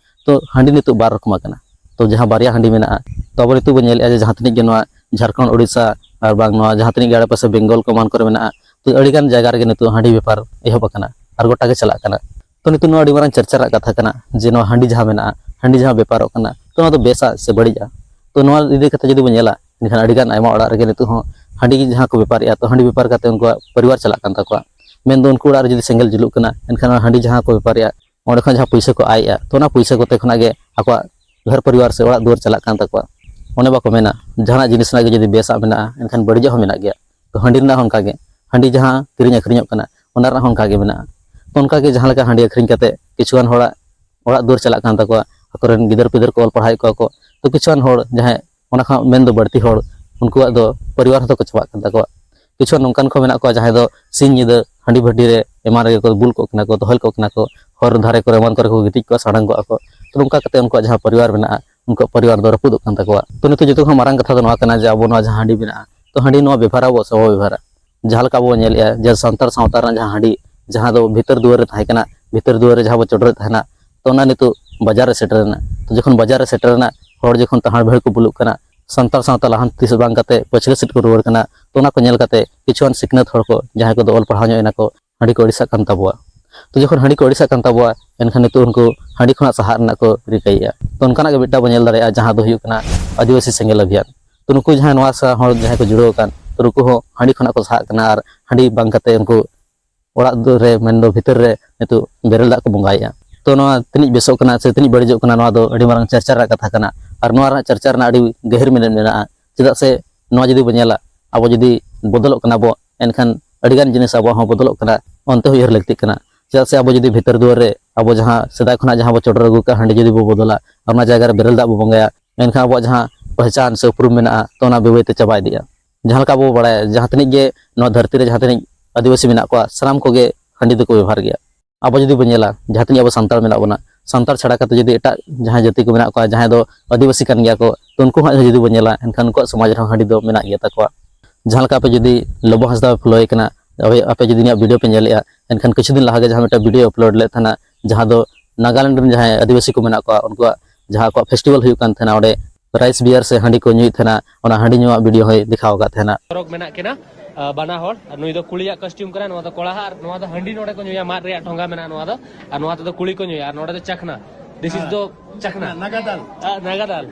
ᱛᱚ ᱦᱟᱺᱰᱤ ᱱᱤᱛᱚᱜ ᱵᱟᱨ ᱨᱚᱠᱚᱢ ᱟᱠᱟᱱᱟ᱾ ᱛᱚ ᱡᱟᱦᱟᱸ ᱵᱟᱨᱭᱟ ᱦᱟᱺᱰᱤ ᱢᱮᱱᱟᱜᱼᱟ, ᱛᱚ ᱟᱵᱚ ᱱᱤᱛᱚᱜ ᱵᱚᱱ ᱧᱮᱞᱮᱫᱼᱟ ᱡᱮ ᱡᱟᱦᱟᱸ ᱛᱤᱱᱟᱹᱜ ᱜᱮ ᱱᱚᱣᱟ ᱡᱷᱟᱲᱠᱷᱚᱸᱰ, ᱳᱰᱤᱥᱟ ᱟᱨ ᱵᱟᱝ ᱱᱚᱣᱟ ᱡᱟᱦᱟᱸ ᱛᱤᱱᱟᱹᱜ ᱜᱮ ᱟᱲᱮᱯᱟᱥᱮ ᱵᱮᱝᱜᱚᱞ ᱠᱚ ᱮᱢᱟᱱ ᱠᱚᱨᱮ ᱢᱮᱱᱟᱜᱼᱟ, ᱛᱚ ᱟᱹᱰᱤᱜᱟᱱ ᱡᱟᱭᱜᱟ ᱨᱮᱜᱮ ᱱᱤᱛᱚᱜ ᱦᱟᱺᱰᱤ ᱵᱮᱯᱟᱨ ᱮᱦᱚᱵ ᱟᱠᱟᱱᱟ ᱟᱨ ᱜᱚᱴᱟ ᱜᱮ ᱪᱟᱞᱟᱜ ᱠᱟᱱᱟ᱾ ᱛᱚ ᱱᱤᱛᱚᱜ ᱱᱚᱣᱟ ᱟᱹᱰᱤ ᱢᱟᱨᱟᱝ ᱪᱟᱨᱪᱟ ᱨᱮᱱᱟᱜ ᱠᱟᱛᱷᱟ ᱠᱟᱱᱟ ᱡᱮ ᱱᱚᱣᱟ ᱦᱟᱺᱰᱤ ᱡᱟᱦᱟᱸ ᱢᱮᱱᱟᱜᱼᱟ, ᱦᱟᱺᱰᱤ ᱡᱟᱦᱟᱸ ᱵᱮᱯᱟᱨᱚᱜ ᱠᱟᱱᱟ, ᱛᱚ ᱱᱚᱣᱟ ᱫᱚ ᱵᱮᱥᱟ ᱥᱮ ᱵᱟᱹᱲᱤᱡᱼᱟ? ᱛᱚ ᱱᱚᱣᱟ ᱤᱫᱤ ᱠᱟᱛᱮ ᱡᱩᱫᱤ ᱵᱚᱱ ᱧᱮᱞᱟ, ᱮᱱᱠᱷᱟᱱ ᱟᱹᱰᱤᱜᱟᱱ ᱟᱭᱢᱟ ᱚᱲᱟᱜ ᱨᱮᱜᱮ ᱱᱤᱛᱚᱜ ᱦᱚᱸ ᱦᱟᱺᱰᱤ ᱡᱟᱦᱟᱸ ᱠᱚ ᱵᱮᱯᱟᱨᱮᱜᱼᱟ, ᱛᱚ ᱦᱟᱺᱰᱤ ᱵᱮᱯᱟᱨ ᱠᱟᱛᱮ ᱩᱱᱠᱩᱣᱟᱜ ᱯᱚᱨᱤᱵᱟᱨ ᱪᱟᱞᱟᱜ ᱠᱟᱱ ᱛᱟᱠᱚᱣᱟ᱾ ᱢᱮᱱᱫᱚ ᱩᱱᱠᱩ ᱚᱲᱟᱜ ᱨᱮ ᱡᱩᱫᱤ ᱥᱮᱸᱜᱮᱞ ᱡᱩᱞᱩᱜ ᱠᱟᱱᱟ, ᱮᱱᱠᱷᱟᱱ ᱚᱱᱟ ᱦᱟᱺᱰᱤ ᱡᱟᱦᱟᱸ ᱠᱚ ᱵᱮᱯᱟᱨᱮᱜᱼᱟ, ᱚᱸᱰᱮ ᱠᱷᱚᱱ ᱡᱟᱦᱟᱸ ᱯᱩᱭᱥᱟᱹ ᱠᱚ ᱟᱭᱮᱜᱼᱟ, ᱛᱚ ᱚᱱᱟ ᱯᱩᱭᱥᱟᱹ ᱠᱚᱛᱮ ᱠᱷᱚᱱᱟᱜ ᱜᱮ ᱟᱠᱚᱣᱟᱜ ᱜᱷᱚᱨ ᱯᱚᱨᱤᱵᱟᱨ ᱥᱮ ᱚᱲᱟᱜ ᱫᱩᱣᱟᱹᱨ ᱪᱟᱞᱟᱜ ᱠᱟᱱ ᱛᱟᱠᱚᱣᱟ᱾ ᱚᱱᱮ ᱵᱟᱠᱚ ᱢᱮᱱᱟ, ᱡᱟᱦᱟᱱᱟᱜ ᱡᱤᱱᱤᱥ ᱨᱮᱱᱟᱜ ᱜᱮ ᱡᱩᱫᱤ ᱵᱮᱥᱟᱜ ᱢᱮᱱᱟᱜᱼᱟ, ᱮᱱᱠᱷᱟᱱ ᱵᱟᱹᱲᱤᱡᱟᱜ ᱦᱚᱸ ᱢᱮᱱᱟᱜ ᱜᱮᱭᱟ᱾ ᱛᱚ ᱦᱟᱺᱰᱤ ᱨᱮᱱᱟᱜ ᱦᱚᱸ ᱚᱱᱠᱟ ᱜᱮ, ᱦᱟᱺᱰᱤ ᱡᱟᱦᱟᱸ ᱠᱤᱨᱤᱧ ᱟᱹᱠᱷᱨᱤᱧᱚᱜ ᱠᱟᱱᱟ, ᱚᱱᱟ ᱨᱮᱱᱟᱜ ᱦᱚᱸ ᱚᱱᱠᱟ ᱜᱮ ᱢᱮᱱᱟᱜᱼᱟ᱾ ᱛᱚ ᱚᱱᱠᱟ ᱜᱮ ᱡᱟᱦᱟᱸ ᱞᱮᱠᱟ ᱦᱟᱺᱰᱤ ᱟᱹᱠᱷᱨᱤᱧ ᱠᱟᱛᱮ ᱠᱤᱪᱷᱩᱜᱟᱱ ᱦᱚᱲᱟᱜ ᱚᱲᱟᱜ ᱫᱩᱣᱟᱹᱨ ᱪᱟᱞᱟᱜ ᱠᱟᱱ ᱛᱟᱠᱚᱣᱟ, ᱟᱠᱚᱨᱮᱱ ᱜᱤᱫᱟᱹᱨ ᱯᱤᱫᱟᱹᱨ ᱠᱚ ᱚᱞ ᱯᱟᱲᱦᱟᱣᱮᱫ ᱠᱚᱣᱟ ᱠᱚ, ᱛᱚ ᱠᱤᱪᱷᱩᱜᱟᱱ ᱦᱚᱲ ᱡᱟᱦᱟᱸᱭ ᱚᱱᱟ ᱠᱷᱚᱱ ᱢᱮᱱᱫᱚ ᱵᱟᱹᱲᱛᱤ ᱦᱚᱲ, ᱩᱱᱠᱩᱣᱟᱜ ᱫᱚ ᱯᱚᱨᱤᱵᱟᱨ ᱦᱚᱸᱛᱚ ᱠᱚ ᱪᱟᱵᱟᱜ ᱠᱟᱱ ᱛᱟᱠᱚᱣᱟ᱾ ᱠᱤᱪᱷᱩ ᱱᱚᱝᱠᱟᱱ ᱠᱚ ᱢᱮᱱᱟᱜ ᱠᱚᱣᱟ ᱡᱟᱦᱟᱸᱭ ᱫᱚ ᱥᱤᱧ ᱧᱤᱫᱟᱹ ᱦᱟᱺᱰᱤ ᱵᱷᱟᱹᱴᱤ ᱨᱮ ᱮᱢᱟᱱ ᱨᱮᱜᱮ ᱠᱚ ᱵᱩᱞ ᱠᱚᱜ ᱠᱟᱱᱟ ᱠᱚ, ᱛᱚᱦᱮᱞ ᱠᱚᱜ ᱠᱟᱱᱟ ᱠᱚ, ᱦᱚᱨ ᱫᱷᱟᱨᱮ ᱠᱚᱨᱮ ᱮᱢᱟᱱ ᱠᱚᱨᱮ ᱠᱚ ᱜᱤᱛᱤᱡ ᱠᱚᱜᱼᱟ, ᱥᱟᱰᱟᱝ ᱠᱚᱜᱼᱟ ᱠᱚ᱾ ᱛᱚ ᱱᱚᱝᱠᱟ ᱠᱟᱛᱮ ᱩᱱᱠᱩᱣᱟᱜ ᱡᱟᱦᱟᱸ ᱯᱚᱨᱤᱵᱟᱨ ᱢᱮᱱᱟᱜᱼᱟ, ᱩᱱᱠᱩᱣᱟᱜ ᱯᱚᱨᱤᱵᱟᱨ ᱫᱚ ᱨᱟᱹᱯᱩᱫᱚᱜ ᱠᱟᱱ ᱛᱟᱠᱚᱣᱟ᱾ ᱛᱚ ᱱᱤᱛᱚᱜ ᱡᱚᱛᱚ ᱠᱷᱚᱱ ᱢᱟᱨᱟᱝ ᱠᱟᱛᱷᱟ ᱫᱚ ᱱᱚᱣᱟ ᱠᱟᱱᱟ ᱡᱮ ᱟᱵᱚ ᱱᱚᱣᱟ ᱡᱟᱦᱟᱸ ᱦᱟᱺᱰᱤ ᱢᱮᱱᱟᱜᱼᱟ, ᱛᱚ ᱦᱟᱺᱰᱤ ᱱᱚᱣᱟ ᱵᱮᱵᱷᱟᱨ ᱟᱵᱚ ᱥᱮ ᱵᱟᱵᱚ ᱵᱮᱵᱷᱟᱨᱟ? ᱡᱟᱦᱟᱸ ᱞᱮᱠᱟ ᱟᱵᱚ ᱵᱚᱱ ᱧᱮᱞᱮᱜᱼᱟ ᱡᱮ ᱥᱟᱱᱛᱟᱲ ᱥᱟᱶᱛᱟ ᱨᱮᱱᱟᱜ ᱡᱟᱦᱟᱸ ᱦᱟᱺᱰᱤ, ᱡᱟᱦᱟᱸ ᱫᱚ ᱵᱷᱤᱛᱟᱹᱨ ᱫᱩᱣᱟᱹᱨ ᱨᱮ ᱛᱟᱦᱮᱸ ᱠᱟᱱᱟ, ᱵᱷᱤᱛᱟᱹᱨ ᱫᱩᱣᱟᱹᱨ ᱨᱮ ᱡᱟᱦᱟᱸ ᱵᱚ ᱪᱚᱰᱚᱨᱮᱫ ᱛᱟᱦᱮᱱᱟ, ᱛᱚ ᱚᱱᱟ ᱱᱤᱛᱚᱜ ᱵᱟᱡᱟᱨ ᱨᱮ ᱥᱮᱴᱮᱨ ᱮᱱᱟ᱾ ᱛᱚ ᱡᱚᱠᱷᱚᱱ ᱵᱟᱡᱟᱨ ᱨᱮ ᱥᱮᱴᱮᱨ ᱮᱱᱟ, ᱦᱚᱲ ᱡᱚᱠᱷᱚᱱ ᱛᱟᱦᱟᱲ ᱵᱷᱤᱲ ᱠᱚ ᱵᱩᱞᱩᱜ ᱠᱟᱱᱟ, ᱥᱟᱱᱛᱟᱲ ᱥᱟᱶᱛᱟ ᱞᱟᱦᱟᱱᱛᱤ ᱥᱮᱫ ᱵᱟᱝ ᱠᱟᱛᱮ ᱯᱟᱹᱪᱷᱞᱟᱹ ᱥᱮᱫ ᱠᱚ ᱨᱩᱣᱟᱹᱲ ᱠᱟᱱᱟ, ᱛᱚ ᱚᱱᱟ ᱠᱚ ᱧᱮᱞ ᱠᱟᱛᱮ ᱠᱤᱪᱷᱩᱜᱟᱱ ᱥᱤᱠᱷᱱᱟᱹᱛ ᱦᱚᱲ ᱠᱚ, ᱡᱟᱦᱟᱸᱭ ᱠᱚᱫᱚ ᱚᱞ ᱯᱟᱲᱦᱟᱣ ᱧᱚᱜ ᱮᱱᱟ ᱠᱚ, ᱦᱟᱺᱰᱤ ᱠᱚ ᱟᱹᱲᱤᱥᱟᱜ ᱠᱟᱱ ᱛᱟᱵᱚᱣᱟ᱾ ᱛᱚ ᱡᱚᱠᱷᱚᱱ ᱦᱟᱺᱰᱤ ᱠᱚ ᱟᱹᱲᱤᱥᱟᱜ ᱠᱟᱱ ᱛᱟᱵᱚᱣᱟ, ᱮᱱᱠᱷᱟᱱ ᱱᱤᱛᱚᱜ ᱩᱱᱠᱩ ᱦᱟᱺᱰᱤ ᱠᱷᱚᱱᱟᱜ ᱥᱟᱦᱟᱜ ᱨᱮᱱᱟᱜ ᱠᱚ ᱨᱤᱠᱟᱹᱭᱮᱫᱼᱟ᱾ ᱛᱚ ᱚᱱᱠᱟᱱᱟᱜ ᱜᱮ ᱢᱤᱫᱴᱟᱝ ᱵᱚᱱ ᱧᱮᱞ ᱫᱟᱲᱮᱭᱟᱜᱼᱟ, ᱡᱟᱦᱟᱸ ᱫᱚ ᱦᱩᱭᱩᱜ ᱠᱟᱱᱟ ᱟᱹᱫᱤᱵᱟᱹᱥᱤ ᱥᱮᱸᱜᱮᱞ ᱚᱵᱷᱤᱭᱟᱱ᱾ ᱛᱚ ᱱᱩᱠᱩ ᱡᱟᱦᱟᱸᱭ ᱱᱚᱣᱟ ᱥᱟᱶ ᱦᱚᱲ ᱡᱟᱦᱟᱸᱭ ᱠᱚ ᱡᱩᱲᱟᱹᱣ ᱟᱠᱟᱱ, ᱛᱚ ᱱᱩᱠᱩ ᱦᱚᱸ ᱦᱟᱺᱰᱤ ᱠᱷᱚᱱᱟᱜ ᱠᱚ ᱥᱟᱦᱟᱜ ᱠᱟᱱᱟ ᱟᱨ ᱦᱟᱺᱰᱤ ᱵᱟᱝ ᱠᱟᱛᱮ ᱩᱱᱠᱩ ᱚᱲᱟᱜ ᱫᱩᱣᱟᱹᱨ ᱨᱮ, ᱢᱮᱱᱫᱚ ᱵᱷᱤᱛᱟᱹᱨ ᱨᱮ ᱱᱤᱛᱚᱜ ᱵᱮᱨᱮᱞ ᱫᱟᱜ ᱠᱚ ᱵᱚᱸᱜᱟᱭᱮᱫᱼᱟ᱾ ᱛᱚ, ᱱᱚᱣᱟ ᱛᱤᱱᱟᱹᱜ ᱵᱮᱥᱚᱜ ᱠᱟᱱᱟ ᱥᱮ ᱛᱤᱱᱟᱹᱜ ᱵᱟᱹᱲᱤᱡᱚᱜ ᱠᱟᱱᱟ, ᱱᱚᱣᱟ ᱫᱚ ᱟᱹᱰᱤ ᱢᱟᱨᱟᱝ ᱪᱟᱨᱪᱟ ᱨᱮᱱᱟᱜ ᱠᱟᱛᱷᱟ ᱠᱟᱱᱟ᱾ ᱟᱨ ᱱᱚᱣᱟ ᱨᱮᱱᱟᱜ ᱪᱟᱨᱪᱟ ᱨᱮᱱᱟᱜ ᱟᱹᱰᱤ ᱜᱟᱹᱦᱤᱨ ᱢᱮᱱᱮᱫ ᱢᱮᱱᱟᱜᱼᱟ᱾ ᱪᱮᱫᱟᱜ ᱥᱮ ᱱᱚᱣᱟ ᱡᱩᱫᱤ ᱵᱚᱱ ᱧᱮᱞᱟ, ᱟᱵᱚ ᱡᱩᱫᱤ ᱵᱚᱫᱚᱞᱚᱜ ᱠᱟᱱᱟ ᱵᱚ, ᱮᱱᱠᱷᱟᱱ ᱟᱹᱰᱤᱜᱟᱱ ᱡᱤᱱᱤᱥ ᱟᱵᱚᱣᱟᱜ ᱦᱚᱸ ᱵᱚᱫᱚᱞᱚᱜ ᱠᱟᱱᱟ, ᱚᱱᱛᱮ ᱦᱚᱸ ᱩᱭᱦᱟᱹᱨ ᱞᱟᱹᱠᱛᱤᱜ ᱠᱟᱱᱟ᱾ ᱪᱮᱫᱟᱜ ᱥᱮ ᱟᱵᱚ ᱡᱩᱫᱤ ᱵᱷᱤᱛᱟᱹᱨ ᱫᱩᱣᱟᱹᱨ ᱨᱮ ᱟᱵᱚ ᱡᱟᱦᱟᱸ ᱥᱮᱫᱟᱭ ᱠᱷᱚᱱᱟᱜ ᱡᱟᱦᱟᱸ ᱵᱚ ᱪᱚᱰᱚᱨ ᱟᱹᱜᱩ ᱠᱟᱜᱼᱟ, ᱦᱟᱺᱰᱤ ᱡᱩᱫᱤ ᱵᱚ ᱵᱚᱫᱚᱞᱟ, ᱟᱨ ᱚᱱᱟ ᱡᱟᱭᱜᱟ ᱨᱮ ᱵᱮᱨᱮᱞ ᱫᱟᱜ ᱵᱚ ᱵᱚᱸᱜᱟᱭᱟ, ᱮᱱᱠᱷᱟᱱ ᱟᱵᱚᱣᱟᱜ ᱡᱟᱦᱟᱸ ᱯᱮᱦᱪᱟᱱ ᱥᱮ ᱩᱯᱨᱩᱢ ᱢᱮᱱᱟᱜᱼᱟ, ᱛᱚ, ᱚᱱᱟ ᱵᱟᱹᱭ ᱵᱟᱹᱭ ᱛᱮ ᱪᱟᱵᱟ ᱤᱫᱤᱜᱼᱟ᱾ ᱡᱟᱦᱟᱸ ᱞᱮᱠᱟ ᱟᱵᱚ ᱵᱚ ᱵᱟᱲᱟᱭᱟ, ᱡᱟᱦᱟᱸ ᱛᱤᱱᱟᱹᱜ ᱜᱮ ᱱᱚᱣᱟ ᱫᱷᱟᱹᱨᱛᱤ ᱨᱮ ᱡᱟᱦᱟᱸ ᱛᱤᱱᱟᱹᱜ ᱟᱹᱫᱤᱵᱟᱹᱥᱤ ᱢᱮᱱᱟᱜ ᱠᱚᱣᱟ, ᱥᱟᱱᱟᱢ ᱠᱚᱜᱮ ᱦᱟᱺᱰᱤ ᱫᱚᱠᱚ ᱵᱮᱵᱚᱦᱟᱨ ᱜᱮᱭᱟ᱾ ᱟᱵᱚ ᱡᱩᱫᱤ ᱵᱚᱱ ᱧᱮᱞᱟ, ᱡᱟᱦᱟᱸ ᱛᱤᱱᱟᱹᱜ ᱟᱵᱚ ᱥᱟᱱᱛᱟᱲ ᱢᱮᱱᱟᱜ ᱵᱚᱱᱟ, ᱥᱟᱱᱛᱟᱲ ᱪᱷᱟᱲᱟ ᱠᱟᱛᱮ ᱡᱩᱫᱤ ᱮᱴᱟᱜ ᱡᱟᱦᱟᱸᱭ ᱡᱟᱹᱛᱤ ᱠᱚ ᱢᱮᱱᱟᱜ ᱠᱚᱣᱟ, ᱡᱟᱦᱟᱸᱭ ᱫᱚ ᱟᱹᱫᱤᱵᱟᱹᱥᱤ ᱠᱟᱱ ᱜᱮᱭᱟ ᱠᱚ, ᱛᱚ, ᱩᱱᱠᱩ ᱦᱚᱸ ᱡᱩᱫᱤ ᱵᱚᱱ ᱧᱮᱞᱟ, ᱮᱱᱠᱷᱟᱱ ᱩᱱᱠᱩᱣᱟᱜ ᱥᱚᱢᱟᱡᱽ ᱨᱮᱦᱚᱸ ᱦᱟᱺᱰᱤ ᱫᱚ ᱢᱮᱱᱟᱜ ᱜᱮᱭᱟ ᱛᱟᱠᱚᱣᱟ᱾ ᱡᱟᱦᱟᱸ ᱞᱮᱠᱟ ᱟᱯᱮ ᱡᱩᱫᱤ ᱞᱚᱵᱚ ᱦᱟᱸᱥᱫᱟ ᱯᱮ ᱯᱷᱳᱞᱳᱭᱮ ᱠᱟᱱᱟ, ᱟᱯᱮ, ᱟᱯᱮ ᱡᱩᱫᱤ ᱤᱧᱟᱹᱜ ᱵᱷᱤᱰᱤᱭᱳ ᱯᱮ ᱧᱮᱞᱮᱫᱼᱟ, ᱮᱱᱠᱷᱟᱱ ᱠᱤᱪᱷᱩ ᱫᱤᱱ ᱞᱟᱦᱟ ᱜᱮ ᱡᱟᱦᱟᱸ ᱢᱤᱫᱴᱟᱝ ᱵᱷᱤᱰᱤᱭᱳ ᱟᱯᱞᱳᱰ ᱞᱮᱫ ᱛᱟᱦᱮᱱᱟ, ᱡᱟᱦᱟᱸ ᱫᱚ ᱱᱟᱜᱟᱞᱮᱱᱰ ᱨᱮᱱ ᱡᱟᱦᱟᱸᱭ ᱟᱹᱫᱤᱵᱟᱹᱥᱤ ᱠᱚ ᱢᱮᱱᱟᱜ ᱠᱚᱣᱟ, ᱩᱱᱠᱩᱣᱟᱜ ᱡᱟᱦᱟᱸ ᱟᱠᱚᱣᱟᱜ ᱯᱷᱮᱥᱴᱤᱵᱷᱮᱞ ᱦᱩᱭᱩᱜ ᱠᱟᱱ ᱛᱟᱦᱮᱱᱟ, ᱚᱸᱰᱮ ᱨᱟᱭᱤᱥ ᱵᱤᱭᱟᱨ ᱥᱮ ᱦᱟᱺᱰᱤ ᱠᱚ ᱧᱩᱭᱮᱫ ᱛᱟᱦᱮᱱᱟ, ᱚᱱᱟ ᱦᱟᱺᱰᱤ ᱧᱩᱣᱟᱜ ᱵᱷᱤᱰᱤᱭᱳ ᱦᱚᱸᱭ ᱫᱮᱠᱷᱟᱣ ᱟᱠᱟᱫ ᱛᱟᱦᱮᱱᱟ᱾ ᱦᱚᱨᱚᱜ ᱢᱮᱱᱟᱜ ᱠᱤᱱᱟ, ᱟᱸ, ᱵᱟᱱᱟ ᱦᱚᱲ᱾ ᱟᱨ ᱱᱩᱭ ᱫᱚ ᱠᱩᱲᱤᱭᱟᱜ ᱠᱚᱥᱴᱤᱭᱩᱢ ᱠᱟᱱᱟ, ᱱᱚᱣᱟ ᱫᱚ ᱠᱚᱲᱟ ᱟᱜ, ᱟᱨ ᱱᱚᱣᱟ ᱫᱚ ᱦᱟᱺᱰᱤ ᱱᱚᱰᱮ ᱠᱚ ᱧᱩᱭᱟ, ᱢᱟᱫ ᱨᱮᱭᱟᱜ ᱴᱷᱚᱸᱜᱟ ᱢᱮᱱᱟᱜᱼᱟ ᱱᱚᱣᱟ ᱫᱚ, ᱟᱨ ᱱᱚᱣᱟ ᱛᱮᱫᱚ ᱠᱩᱲᱤ ᱠᱚ ᱧᱩᱭᱟ, ᱟᱨ ᱱᱚᱰᱮ ᱫᱚ ᱪᱟᱠᱷᱱᱟ᱾ This is the ᱪᱟᱠᱷᱱᱟ᱾ ᱱᱟᱜᱟᱫᱟᱞ᱾ Ah, Nagadal.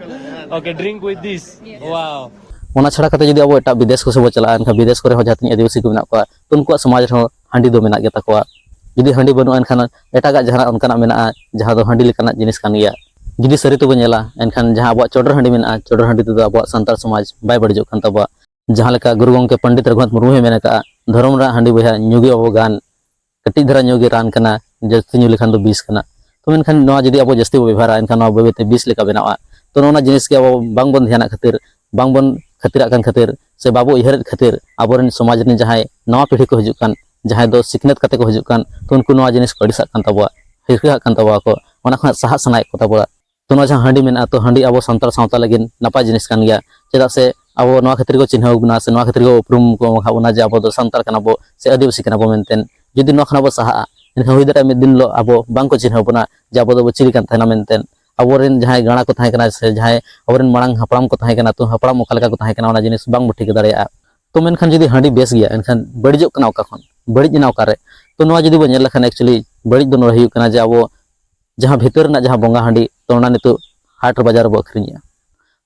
Okay, drink with this. Wow. ᱚᱱᱟ ᱪᱷᱟᱲᱟ ᱠᱟᱛᱮ ᱡᱩᱫᱤ ᱟᱵᱚ ᱮᱴᱟᱜ ᱵᱤᱫᱮᱥ ᱠᱚ ᱥᱮᱫ ᱵᱚ ᱪᱟᱞᱟᱜᱼᱟ, ᱮᱱᱠᱷᱟᱱ ᱵᱤᱫᱮᱥ ᱠᱚᱨᱮ ᱦᱚᱸ ᱡᱟᱦᱟᱸ ᱛᱤᱱᱟᱹᱜ ᱟᱹᱫᱤᱵᱟᱹᱥᱤ ᱠᱚ ᱢᱮᱱᱟᱜ ᱠᱚᱣᱟ, ᱛᱚ, ᱩᱱᱠᱩᱣᱟᱜ ᱥᱚᱢᱟᱡᱽ ᱨᱮᱦᱚᱸ ᱦᱟᱺᱰᱤ ᱫᱚ ᱢᱮᱱᱟᱜ ᱜᱮ ᱛᱟᱠᱚᱣᱟ᱾ ᱡᱩᱫᱤ ᱦᱟᱺᱰᱤ ᱵᱟᱹᱱᱩᱜᱼᱟ, ᱮᱱᱠᱷᱟᱱ ᱮᱴᱟᱜᱟᱜ ᱡᱟᱦᱟᱱᱟᱜ ᱚᱱᱠᱟᱱᱟᱜ ᱢᱮᱱᱟᱜᱼᱟ, ᱡᱟᱦᱟᱸ ᱫᱚ ᱦᱟᱺᱰᱤ ᱞᱮᱠᱟᱱᱟᱜ ᱡᱤᱱᱤᱥ ᱠᱟᱱ ᱜᱮᱭᱟ᱾ ᱡᱩᱫᱤ ᱥᱟᱹᱨᱤ ᱛᱮᱵᱚ ᱧᱮᱞᱟ, ᱮᱱᱠᱷᱟᱱ ᱡᱟᱦᱟᱸ ᱟᱵᱚᱣᱟᱜ ᱪᱚᱰᱚᱨ ᱦᱟᱺᱰᱤ ᱢᱮᱱᱟᱜᱼᱟ, ᱪᱚᱰᱚᱨ ᱦᱟᱺᱰᱤ ᱛᱮᱫᱚ ᱟᱵᱚᱣᱟᱜ ᱥᱟᱱᱛᱟᱲ ᱥᱚᱢᱟᱡᱽ ᱵᱟᱭ ᱵᱟᱹᱲᱤᱡᱚᱜ ᱠᱟᱱ ᱛᱟᱵᱚᱣᱟ᱾ ᱡᱟᱦᱟᱸ ᱞᱮᱠᱟ ᱜᱩᱨᱩ ᱜᱚᱢᱠᱮ ᱯᱚᱱᱰᱤᱛ ᱨᱚᱜᱷᱩᱱᱟᱛᱷ ᱢᱩᱨᱢᱩᱭ ᱢᱮᱱ ᱟᱠᱟᱫᱼᱟ, "ᱫᱷᱚᱨᱚᱢ ᱨᱮᱱᱟᱜ ᱦᱟᱺᱰᱤ ᱵᱚᱭᱦᱟ ᱧᱩ ᱜᱮ ᱵᱟᱵᱚ ᱜᱟᱱ, ᱠᱟᱹᱴᱤᱡ ᱫᱷᱟᱨᱟ ᱧᱩ ᱜᱮ ᱨᱟᱱ ᱠᱟᱱᱟ, ᱡᱟᱹᱥᱛᱤ ᱧᱩ ᱞᱮᱠᱷᱟᱱ ᱫᱚ ᱵᱤᱥ ᱠᱟᱱᱟ᱾" ᱛᱚ, ᱢᱮᱱᱠᱷᱟᱱ ᱱᱚᱣᱟ ᱡᱩᱫᱤ ᱟᱵᱚ ᱡᱟᱹᱥᱛᱤ ᱵᱚ ᱵᱮᱵᱚᱦᱟᱨᱟ, ᱮᱱᱠᱷᱟᱱ ᱱᱚᱣᱟ ᱵᱟᱹᱭ ᱵᱟᱹᱭ ᱛᱮ ᱵᱤᱥ ᱞᱮᱠᱟ ᱵᱮᱱᱟᱣᱟ᱾ ᱛᱚ, ᱱᱚᱜᱼᱚ ᱱᱚᱣᱟ ᱡᱤᱱᱤᱥ ᱜᱮ ᱟᱵᱚ ᱵᱟᱝᱵᱚᱱ ᱫᱷᱮᱭᱟᱱᱟᱜ ᱠᱷᱟᱹᱛᱤᱨ, ᱵᱟᱝᱵᱚᱱ ᱠᱷᱟᱹᱛᱤᱨᱟᱜ ᱠᱟᱱ ᱠᱷᱟᱹᱛᱤᱨ, ᱥᱮ ᱵᱟᱵᱚ ᱩᱭᱦᱟᱹᱨᱮᱫ ᱠᱷᱟᱹᱛᱤᱨ, ᱟᱵᱚᱨᱮᱱ ᱥᱚᱢᱟᱡᱽ ᱨᱮᱱ ᱡᱟᱦᱟᱸᱭ ᱱᱟᱣᱟ ᱯᱤᱲᱦᱤ ᱠᱚ ᱦᱤᱡᱩᱜ ᱠᱟᱱ, ᱡᱟᱦᱟᱸᱭ ᱫᱚ ᱥᱤᱠᱷᱱᱟᱹᱛ ᱠᱟᱛᱮ ᱠᱚ ᱦᱤᱡᱩᱜ ᱠᱟᱱ, ᱛᱚ, ᱩᱱᱠᱩ ᱱᱚᱣᱟ ᱡᱤᱱᱤᱥ ᱠᱚ ᱟᱹᱲᱤᱥᱟᱜ ᱠᱟᱱ ᱛᱟᱵᱚᱣᱟ, ᱦᱤᱨᱠᱟᱹᱣᱟᱜ ᱠᱟᱱ ᱛᱟᱵᱚᱣᱟ ᱠᱚ, ᱚᱱᱟ ᱠᱷᱚᱱᱟᱜ ᱥᱟᱦᱟᱜ ᱥᱟᱱᱟᱭᱮᱫ ᱠᱚ ᱛᱟᱵᱚᱣᱟ᱾ ᱛᱚ, ᱱᱚᱣᱟ ᱡᱟᱦᱟᱸ ᱦᱟᱺᱰᱤ ᱢᱮᱱᱟᱜᱼᱟ, ᱛᱚ, ᱦᱟᱺᱰᱤ ᱟᱵᱚ ᱥᱟᱱᱛᱟᱲ ᱥᱟᱶᱛᱟ ᱞᱟᱹᱜᱤᱫ ᱱᱟᱯᱟᱭ ᱡᱤᱱᱤᱥ ᱠᱟᱱ ᱜᱮᱭᱟ᱾ ᱪᱮᱫᱟᱜ ᱥᱮ ᱟᱵᱚ ᱱᱚᱣᱟ ᱠᱷᱟᱹᱛᱤᱨ ᱠᱚ ᱪᱤᱱᱦᱟᱹᱣ ᱵᱚᱱᱟ, ᱥᱮ ᱱᱚᱣᱟ ᱠᱷᱟᱹᱛᱤᱨ ᱠᱚ ᱩᱯᱨᱩᱢ ᱠᱚ ᱮᱢᱟ ᱵᱚᱱᱟ ᱡᱮ ᱟᱵᱚ ᱫᱚ ᱥᱟᱱᱛᱟᱲ ᱠᱟᱱᱟ ᱵᱚ ᱥᱮ ᱟᱹᱫᱤᱵᱟᱹᱥᱤ ᱠᱟᱱᱟ ᱵᱚ ᱢᱮᱱᱛᱮ᱾ ᱡᱩᱫᱤ ᱱᱚᱣᱟ ᱠᱷᱚᱱᱟᱜ ᱵᱚ ᱥᱟᱦᱟᱜᱼᱟ, ᱮᱱᱠᱷᱟᱱ ᱦᱩᱭ ᱫᱟᱲᱮᱭᱟᱜᱼᱟ ᱢᱤᱫ ᱫᱤᱱ ᱦᱤᱞᱳᱜ ᱟᱵᱚ ᱵᱟᱝ ᱠᱚ ᱪᱤᱱᱦᱟᱹᱣ ᱵᱚᱱᱟ ᱡᱮ ᱟᱵᱚ ᱫᱚᱵᱚ ᱪᱤᱞᱤ ᱠᱟᱱ ᱛᱟᱦᱮᱱᱟ ᱢᱮᱱᱛᱮ᱾ ᱟᱵᱚᱨᱮᱱ ᱡᱟᱦᱟᱸᱭ ᱜᱟᱬᱟ ᱠᱚ ᱛᱟᱦᱮᱸ ᱠᱟᱱᱟ ᱥᱮ ᱡᱟᱦᱟᱸᱭ ᱟᱵᱚᱨᱮᱱ ᱢᱟᱲᱟᱝ ᱦᱟᱯᱲᱟᱢ ᱠᱚ ᱛᱟᱦᱮᱸ ᱠᱟᱱᱟ, ᱛᱚ, ᱦᱟᱯᱲᱟᱢ ᱚᱠᱟ ᱞᱮᱠᱟ ᱠᱚ ᱛᱟᱦᱮᱸ ᱠᱟᱱᱟ, ᱚᱱᱟ ᱡᱤᱱᱤᱥ ᱵᱟᱝ ᱵᱚ ᱴᱷᱤᱠᱟᱹ ᱫᱟᱲᱮᱭᱟᱜᱼᱟ᱾ ᱛᱚ, ᱢᱮᱱᱠᱷᱟᱱ ᱡᱩᱫᱤ ᱦᱟᱺᱰᱤ ᱵᱮᱥ ᱜᱮᱭᱟ, ᱮᱱᱠᱷᱟᱱ ᱵᱟᱹᱲᱤᱡᱚᱜ ᱠᱟᱱᱟ ᱚᱠᱟ ᱠᱷᱚᱱ? ᱵᱟᱹᱲᱤᱡ ᱮᱱᱟ ᱚᱠᱟᱨᱮ? ᱛᱚ, ᱱᱚᱣᱟ ᱡᱩᱫᱤ ᱵᱚ ᱧᱮᱞ ᱞᱮᱠᱷᱟᱱ, actually ᱵᱟᱹᱲᱤᱡ ᱫᱚ ᱱᱚᱰᱮ ᱦᱩᱭᱩᱜ ᱠᱟᱱᱟ ᱡᱮ ᱟᱵᱚ ᱡᱟᱦᱟᱸ ᱵᱷᱤᱛᱟᱹᱨ ᱨᱮᱱᱟᱜ ᱡᱟᱦᱟᱸ ᱵᱚᱸᱜᱟ ᱦᱟᱺᱰᱤ, ᱛᱚ, ᱚᱱᱟ ᱱᱤᱛᱚᱜ ᱦᱟᱴ ᱵᱟᱡᱟᱨ ᱨᱮᱵᱚ ᱟᱹᱠᱷᱨᱤᱧᱮᱜᱼᱟ,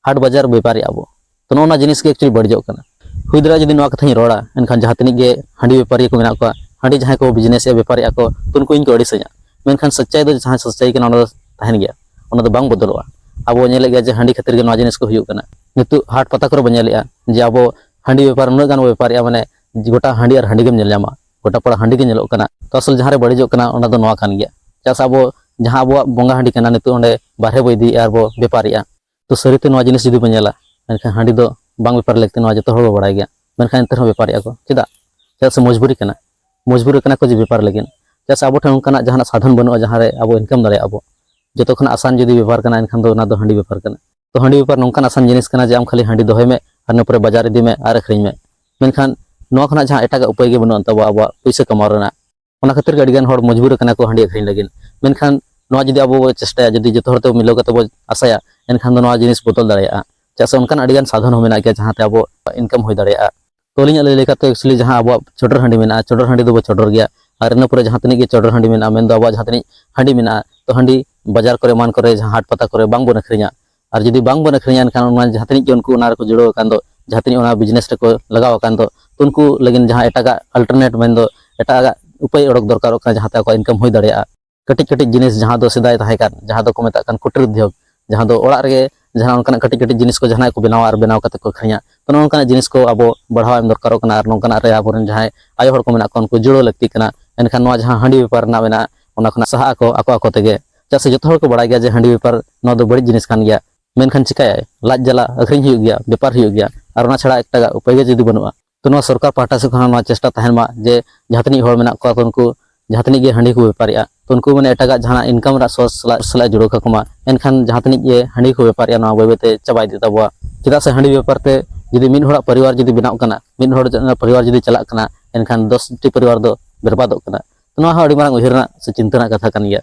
ᱦᱟᱴ ᱵᱟᱡᱟᱨ ᱵᱮᱯᱟᱨᱮᱜᱼᱟ ᱵᱚ᱾ ᱛᱚ, ᱱᱚᱜᱼᱚ ᱱᱚᱣᱟ ᱡᱤᱱᱤᱥ ᱜᱮ actually ᱵᱟᱹᱲᱤᱡᱚᱜ ᱠᱟᱱᱟ᱾ ᱦᱩᱭ ᱫᱟᱲᱮᱭᱟᱜᱼᱟ, ᱡᱩᱫᱤ ᱱᱚᱣᱟ ᱠᱟᱛᱷᱟᱧ ᱨᱚᱲᱟ, ᱮᱱᱠᱷᱟᱱ ᱡᱟᱦᱟᱸ ᱛᱤᱱᱟᱹᱜ ᱜᱮ ᱦᱟᱺᱰᱤ ᱵᱮᱯᱟᱨᱤᱭᱟᱹ ᱠᱚ ᱢᱮᱱᱟᱜ ᱠᱚᱣᱟ, ᱦᱟᱺᱰᱤ ᱡᱟᱦᱟᱸᱭ ᱠᱚ ᱵᱤᱡᱽᱱᱮᱥᱮᱜᱼᱟ, ᱵᱮᱯᱟᱨᱮᱜᱼᱟ ᱠᱚ, ᱛᱚ ᱩᱱᱠᱩ ᱤᱧ ᱠᱚ ᱟᱹᱲᱤᱥᱟᱹᱧᱟ᱾ ᱢᱮᱱᱠᱷᱟᱱ ᱥᱟᱹᱪᱪᱟᱭ ᱫᱚ ᱡᱟᱦᱟᱸ ᱥᱟᱹᱪᱪᱟᱭ ᱠᱟᱱᱟ, ᱚᱱᱟ ᱫᱚ ᱛᱟᱦᱮᱱ ᱜᱮᱭᱟ, ᱚᱱᱟ ᱫᱚ ᱵᱟᱝ ᱵᱚᱫᱚᱞᱚᱜᱼᱟ᱾ ᱟᱵᱚ ᱧᱮᱞᱮᱫ ᱜᱮᱭᱟ ᱡᱮ ᱦᱟᱺᱰᱤ ᱠᱷᱟᱹᱛᱤᱨ ᱜᱮ ᱱᱚᱣᱟ ᱡᱤᱱᱤᱥ ᱠᱚ ᱦᱩᱭᱩᱜ ᱠᱟᱱᱟ᱾ ᱱᱤᱛᱚᱜ ᱦᱟᱴ ᱯᱟᱛᱟ ᱠᱚᱨᱮ ᱵᱚᱱ ᱧᱮᱞᱮᱫᱼᱟ ᱡᱮ ᱟᱵᱚ ᱦᱟᱺᱰᱤ ᱵᱮᱯᱟᱨ ᱩᱱᱟᱹᱜ ᱜᱟᱱ ᱵᱚ ᱵᱮᱯᱟᱨᱮᱜᱼᱟ, ᱢᱟᱱᱮ ᱜᱚᱴᱟ ᱦᱟᱺᱰᱤ ᱟᱨ ᱦᱟᱺᱰᱤ ᱜᱮᱢ ᱧᱮᱞ ᱧᱟᱢᱟ, ᱜᱚᱴᱟ ᱯᱟᱲᱟ ᱦᱟᱺᱰᱤ ᱜᱮ ᱧᱮᱞᱚᱜ ᱠᱟᱱᱟ᱾ ᱛᱚ ᱟᱥᱚᱞ ᱡᱟᱦᱟᱸ ᱨᱮ ᱵᱟᱹᱲᱤᱡᱚᱜ ᱠᱟᱱᱟ, ᱚᱱᱟ ᱫᱚ ᱱᱚᱣᱟ ᱠᱟᱱ ᱜᱮᱭᱟ᱾ ᱪᱮᱫᱟᱜ ᱥᱮ ᱟᱵᱚ ᱡᱟᱦᱟᱸ ᱟᱵᱚᱣᱟᱜ ᱵᱚᱸᱜᱟ ᱦᱟᱺᱰᱤ ᱠᱟᱱᱟ, ᱱᱤᱛᱚᱜ ᱚᱸᱰᱮ ᱵᱟᱨᱦᱮ ᱵᱚ ᱤᱫᱤᱭᱮᱫᱼᱟ ᱟᱨ ᱵᱚ ᱵᱮᱯᱟᱨᱮᱜᱼᱟ᱾ ᱛᱚ ᱥᱟᱹᱨᱤᱛᱮ ᱱᱚᱣᱟ ᱡᱤᱱᱤᱥ ᱡᱩᱫᱤ ᱵᱚᱱ ᱧᱮᱞᱟ, ᱮᱱᱠᱷᱟᱱ ᱦᱟᱺᱰᱤ ᱫᱚ ᱵᱟᱝ ᱵᱮᱯᱟᱨ ᱞᱟᱹᱠᱛᱤ, ᱱᱚᱣᱟ ᱡᱚᱛᱚ ᱦᱚᱲ ᱵᱚ ᱵᱟᱲᱟᱭ ᱜᱮᱭᱟ᱾ ᱢᱮᱱᱠᱷᱟᱱ ᱮᱱᱛᱮ ᱨᱮᱦᱚᱸ ᱵᱮᱯᱟᱨᱮᱜᱼᱟ ᱠᱚ᱾ ᱪᱮᱫᱟᱜ? ᱪᱮᱫᱟᱜ ᱥᱮ ᱢᱚᱡᱽᱵᱩᱨᱤ ᱠᱟᱱᱟ, ᱢᱚᱡᱽᱵᱩᱨ ᱠᱟᱱᱟ ᱠᱚ ᱡᱮ ᱵᱮᱯᱟᱨ ᱞᱟᱹᱜᱤᱫ᱾ ᱪᱮᱫᱟᱜ ᱥᱮ ᱟᱵᱚ ᱴᱷᱮᱱ ᱚᱱᱠᱟᱱᱟᱜ ᱡᱟᱦᱟᱱᱟᱜ ᱥᱟᱫᱷᱚᱱ ᱵᱟᱹᱱᱩᱜᱼᱟ ᱡᱟᱦᱟᱸ ᱨᱮ ᱟᱵᱚ ᱤᱱᱠᱟᱢ ᱫᱟᱲᱮᱭᱟᱜᱼᱟ ᱵᱚ᱾ ᱡᱚᱛᱚ ᱠᱷᱚᱱᱟᱜ ᱟᱥᱟᱱ ᱡᱩᱫᱤ ᱵᱮᱯᱟᱨ ᱠᱟᱱᱟ, ᱮᱱᱠᱷᱟᱱ ᱫᱚ ᱚᱱᱟ ᱫᱚ ᱦᱟᱺᱰᱤ ᱵᱮᱯᱟᱨ ᱠᱟᱱᱟ᱾ ᱛᱚ ᱦᱟᱺᱰᱤ ᱵᱮᱯᱟᱨ ᱱᱚᱝᱠᱟᱱ ᱟᱥᱟᱱ ᱡᱤᱱᱤᱥ ᱠᱟᱱᱟ ᱡᱮ ᱟᱢ ᱠᱷᱟᱹᱞᱤ ᱦᱟᱺᱰᱤ ᱫᱚᱦᱚᱭ ᱢᱮ ᱟᱨ ᱤᱱᱟᱹ ᱯᱚᱨᱮ ᱵᱟᱡᱟᱨ ᱤᱫᱤ ᱢᱮ ᱟᱨ ᱟᱹᱠᱷᱨᱤᱧ ᱢᱮ᱾ ᱢᱮᱱᱠᱷᱟᱱ ᱱᱚᱣᱟ ᱠᱷᱚᱱᱟᱜ ᱡᱟᱦᱟᱸ ᱮᱴᱟᱜᱟᱜ ᱩᱯᱟᱹᱭ ᱜᱮ ᱵᱟᱹᱱᱩᱜ ᱛᱟᱵᱚᱣᱟ ᱟᱵᱚᱣᱟᱜ ᱯᱩᱭᱥᱟᱹ ᱠᱟᱢᱟᱣ ᱨᱮᱱᱟᱜ᱾ ᱚᱱᱟ ᱠᱷᱟᱹᱛᱤᱨ ᱜᱮ ᱟᱹᱰᱤᱜᱟᱱ ᱦᱚᱲ ᱢᱚᱡᱽᱵᱩᱨ ᱠᱟᱱᱟ ᱠᱚ ᱦᱟᱺᱰᱤ ᱟᱹᱠᱷᱨᱤᱧ ᱞᱟᱹᱜᱤᱫ᱾ ᱢᱮᱱᱠᱷᱟᱱ ᱱᱚᱣᱟ ᱡᱩᱫᱤ ᱟᱵᱚ ᱵᱚ ᱪᱮᱥᱴᱟᱭᱟ, ᱡᱩᱫᱤ ᱡᱚᱛᱚ ᱦᱚᱲ ᱛᱮ ᱢᱤᱞᱟᱹᱣ ᱠᱟᱛᱮ ᱵᱚ ᱟᱥᱟᱭᱟ, ᱮᱱᱠᱷᱟᱱ ᱫᱚ ᱱᱚᱣᱟ ᱡᱤᱱᱤᱥ ᱵᱚᱫᱚᱞ ᱫᱟᱲᱮᱭᱟᱜᱼᱟ᱾ ᱪᱮᱫᱟᱜ ᱥᱮ ᱚᱱᱠᱟᱱ ᱟᱹᱰᱤᱜᱟᱱ ᱥᱟᱫᱷᱚᱱ ᱦᱚᱸ ᱢᱮᱱᱟᱜ ᱜᱮᱭᱟ ᱡᱟᱦᱟᱸ ᱛᱮ ᱟᱵᱚ ᱤᱱᱠᱟᱢ ᱦᱩᱭ ᱫᱟᱲᱮᱭᱟᱜᱼᱟ᱾ ᱛᱚ ᱟᱹᱞᱤᱧᱟᱜ ᱞᱟᱹᱭ ᱞᱮᱠᱟᱛᱮ actually ᱡᱟᱦᱟᱸ ᱟᱵᱚᱣᱟᱜ ᱪᱚᱰᱚᱨ ᱦᱟᱺᱰᱤ ᱢᱮᱱᱟᱜᱼᱟ, ᱪᱚᱰᱚᱨ ᱦᱟᱺᱰᱤ ᱫᱚᱵᱚ ᱪᱚᱰᱚᱨ ᱜᱮᱭᱟ᱾ ᱟᱨ ᱤᱱᱟᱹ ᱯᱚᱨᱮ ᱡᱟᱦᱟᱸ ᱛᱤᱱᱟᱹᱜ ᱜᱮ ᱪᱚᱰᱚᱨ ᱦᱟᱺᱰᱤ ᱢᱮᱱᱟᱜᱼᱟ, ᱢᱮᱱᱫᱚ ᱟᱵᱚᱣᱟᱜ ᱡᱟᱦᱟᱸ ᱛᱤᱱᱟᱹᱜ ᱦᱟᱺᱰᱤ ᱢᱮᱱᱟᱜᱼᱟ, ᱛᱚ ᱦᱟᱺᱰᱤ ᱵᱟᱡᱟᱨ ᱠᱚᱨᱮ ᱮᱢᱟᱱ ᱠᱚᱨᱮ ᱡᱟᱦᱟᱸ ᱦᱟᱴ ᱯᱟᱛᱟ ᱠᱚᱨᱮ ᱵᱟᱝ ᱵᱚᱱ ᱟᱹᱠᱷᱨᱤᱧᱟ᱾ ᱟᱨ ᱡᱩᱫᱤ ᱵᱟᱝ ᱵᱚᱱ ᱟᱹᱠᱷᱨᱤᱧᱟ, ᱮᱱᱠᱷᱟᱱ ᱚᱱᱟ ᱡᱟᱦᱟᱸ ᱛᱤᱱᱟᱹᱜ ᱜᱮ ᱩᱱᱠᱩ ᱚᱱᱟ ᱨᱮᱠᱚ ᱡᱩᱲᱟᱹᱣ ᱟᱠᱟᱱ ᱫᱚ, ᱡᱟᱦᱟᱸ ᱛᱤᱱᱟᱹᱜ ᱚᱱᱟ ᱵᱤᱡᱽᱱᱮᱥ ᱨᱮᱠᱚ ᱞᱟᱜᱟᱣ ᱟᱠᱟᱱ ᱫᱚ, ᱛᱚ ᱩᱱᱠᱩ ᱞᱟᱹᱜᱤᱫ ᱡᱟᱦᱟᱸ ᱮᱴᱟᱜᱟᱜ alternate ᱢᱮᱱᱫᱚ ᱮᱴᱟᱜᱟᱜ ᱩᱯᱟᱹᱭ ᱚᱰᱚᱠ ᱫᱚᱨᱠᱟᱨᱚᱜ ᱠᱟᱱᱟ ᱡᱟᱦᱟᱸ ᱛᱮ ᱟᱠᱚᱣᱟᱜ ᱤᱱᱠᱟᱢ ᱦᱩᱭ ᱫᱟᱲᱮᱭᱟᱜᱼᱟ᱾ ᱠᱟᱹᱴᱤᱡ ᱠᱟᱹᱴᱤᱡ ᱡᱤᱱᱤᱥ ᱡᱟᱦᱟᱸ ᱫᱚ ᱥᱮᱫᱟᱭ ᱛᱟᱦᱮᱸ ᱠᱟᱱ, ᱡᱟᱦᱟᱸ ᱫᱚᱠᱚ ᱢᱮᱛᱟᱜ ᱠᱟᱱ ᱠᱩᱴᱤᱨ ᱩᱫᱽᱭᱳᱜᱽ, ᱡᱟᱦᱟᱸ ᱫᱚ ᱚᱲᱟᱜ ᱨᱮᱜᱮ ᱡᱟᱦᱟᱸ ᱚᱱᱠᱟᱱᱟᱜ ᱠᱟᱹᱴᱤᱡ ᱠᱟᱹᱴᱤᱡ ᱡᱤᱱᱤᱥ ᱠᱚ ᱡᱟᱦᱟᱱᱟᱜ ᱠᱚ ᱵᱮᱱᱟᱣᱟ ᱟᱨ ᱵᱮᱱᱟᱣ ᱠᱟᱛᱮ ᱠᱚ ᱟᱹᱠᱷᱨᱤᱧᱟ᱾ ᱛᱚ ᱱᱚᱜᱼᱚ ᱱᱚᱝᱠᱟᱱᱟᱜ ᱡᱤᱱᱤᱥ ᱠᱚ ᱟᱵᱚ ᱵᱟᱲᱦᱟᱣ ᱮᱢ ᱫᱚᱨᱠᱟᱨᱚᱜ ᱠᱟᱱᱟ ᱟᱨ ᱱᱚᱝᱠᱟᱱᱟᱜ ᱨᱮ ᱟᱵᱚᱨᱮᱱ ᱡᱟᱦᱟᱸᱭ ᱟᱭᱳ ᱦᱚᱲ ᱠᱚ ᱢᱮᱱᱟᱜ ᱠᱚᱣᱟ ᱩᱱᱠᱩ ᱡᱩᱲᱟᱹᱣ ᱞᱟᱹᱠᱛᱤ ᱠᱟᱱᱟ᱾ ᱮᱱᱠᱷᱟᱱ ᱱᱚᱣᱟ ᱡᱟᱦᱟᱸ ᱦᱟᱺᱰᱤ ᱵᱮᱯᱟᱨ ᱨᱮᱱᱟᱜ ᱢᱮᱱᱟᱜᱼᱟ ᱚᱱᱟ ᱠᱷᱚᱱᱟᱜ ᱥᱟᱦᱟᱜ ᱟᱠᱚ ᱟᱠᱚ ᱟᱠᱚ ᱛᱮᱜᱮ᱾ ᱪᱮᱫᱟᱜ ᱥᱮ ᱡᱚᱛᱚ ᱦᱚᱲ ᱠᱚ ᱵᱟᱲᱟᱭ ᱜᱮᱭᱟ ᱡᱮ ᱦᱟᱺᱰᱤ ᱵᱮᱯᱟᱨ ᱱᱚᱣᱟ ᱫᱚ ᱵᱟᱹᱲᱤᱡ ᱡᱤᱱᱤᱥ ᱠᱟᱱ ᱜᱮᱭᱟ᱾ ᱢᱮᱱᱠᱷᱟᱱ ᱪᱤᱠᱟᱹᱭᱟᱭ, ᱞᱟᱡ ᱡᱟᱞᱟ ᱟᱹᱠᱷᱨᱤᱧ ᱦᱩᱭᱩᱜ ᱜᱮᱭᱟ, ᱵᱮᱯᱟᱨ ᱦᱩᱭᱩᱜ ᱜᱮᱭᱟ, ᱟᱨ ᱚᱱᱟ ᱪᱷᱟᱲᱟ ᱮᱴᱟᱜᱟᱜ ᱩᱯᱟᱹᱭ ᱜᱮ ᱡᱩᱫᱤ ᱵᱟᱹᱱᱩᱜᱼᱟ᱾ ᱛᱚ ᱱᱚᱣᱟ ᱥᱚᱨᱠᱟᱨ ᱯᱟᱦᱴᱟ ᱥᱮᱫ ᱠᱷᱚᱱ ᱱᱚᱣᱟ ᱪᱮᱥᱴᱟ ᱛᱟᱦᱮᱱ ᱢᱟ ᱡᱮ ᱡᱟᱦᱟᱸ ᱛᱤᱱᱟᱹᱜ ᱦᱚᱲ ᱢᱮᱱᱟᱜ ᱠᱚᱣᱟ ᱛᱚ ᱩᱱᱠᱩ ᱡᱟᱦᱟᱸ ᱛᱤᱱᱟᱹᱜ ᱜᱮ ᱦᱟᱺᱰᱤ ᱠᱚ ᱵᱮᱯᱟᱨᱮᱜᱼᱟ ᱛᱚ ᱩᱱᱠᱩ ᱢᱟᱱᱮ ᱮᱴᱟᱜᱟᱜ ᱡᱟᱦᱟᱱᱟᱜ ᱤᱱᱠᱟᱢ ᱨᱮᱱᱟᱜ ᱥᱳᱨᱥ ᱥᱟᱞᱟᱜ ᱥᱟᱞᱟᱜ ᱡᱩᱲᱟᱹᱣ ᱠᱟᱠᱚ ᱢᱟ᱾ ᱮᱱᱠᱷᱟᱱ ᱡᱟᱦᱟᱸ ᱛᱤᱱᱟᱹᱜ ᱜᱮ ᱦᱟᱺᱰᱤ ᱠᱚ ᱵᱮᱯᱟᱨᱮᱜᱼᱟ ᱱᱚᱣᱟ ᱵᱟᱹᱭ ᱵᱟᱹᱭᱛᱮ ᱪᱟᱵᱟ ᱤᱫᱤᱜ ᱛᱟᱵᱚᱣᱟ᱾ ᱪᱮᱫᱟᱜ ᱥᱮ ᱦᱟᱺᱰᱤ ᱵᱮᱯᱟᱨ ᱛᱮ ᱡᱩᱫᱤ ᱢᱤᱫ ᱦᱚᱲᱟᱜ ᱯᱚᱨᱤᱵᱟᱨ ᱡᱩᱫᱤ ᱵᱮᱱᱟᱜ ᱠᱟᱱᱟ, ᱢᱤᱫ ᱦᱚᱲ ᱯᱚᱨᱤᱵᱟᱨ ᱡᱩᱫᱤ ᱪᱟᱞᱟᱜ ᱠᱟᱱᱟ, ᱮᱱᱠᱷᱟᱱ ᱫᱚᱥ ᱴᱤ ᱯᱚᱨᱤᱵᱟᱨ ᱫᱚ ᱵᱮᱨᱵᱟᱫᱚᱜ ᱠᱟᱱᱟ᱾ ᱛᱚ ᱱᱚᱣᱟ ᱦᱚᱸ ᱟᱹᱰᱤ ᱢᱟᱨᱟᱝ ᱩᱭᱦᱟᱹᱨ ᱨᱮᱱᱟᱜ ᱥᱮ ᱪᱤᱱᱛᱟᱹ ᱨᱮᱱᱟᱜ ᱠᱟᱛᱷᱟ ᱠᱟᱱ ᱜᱮᱭᱟ᱾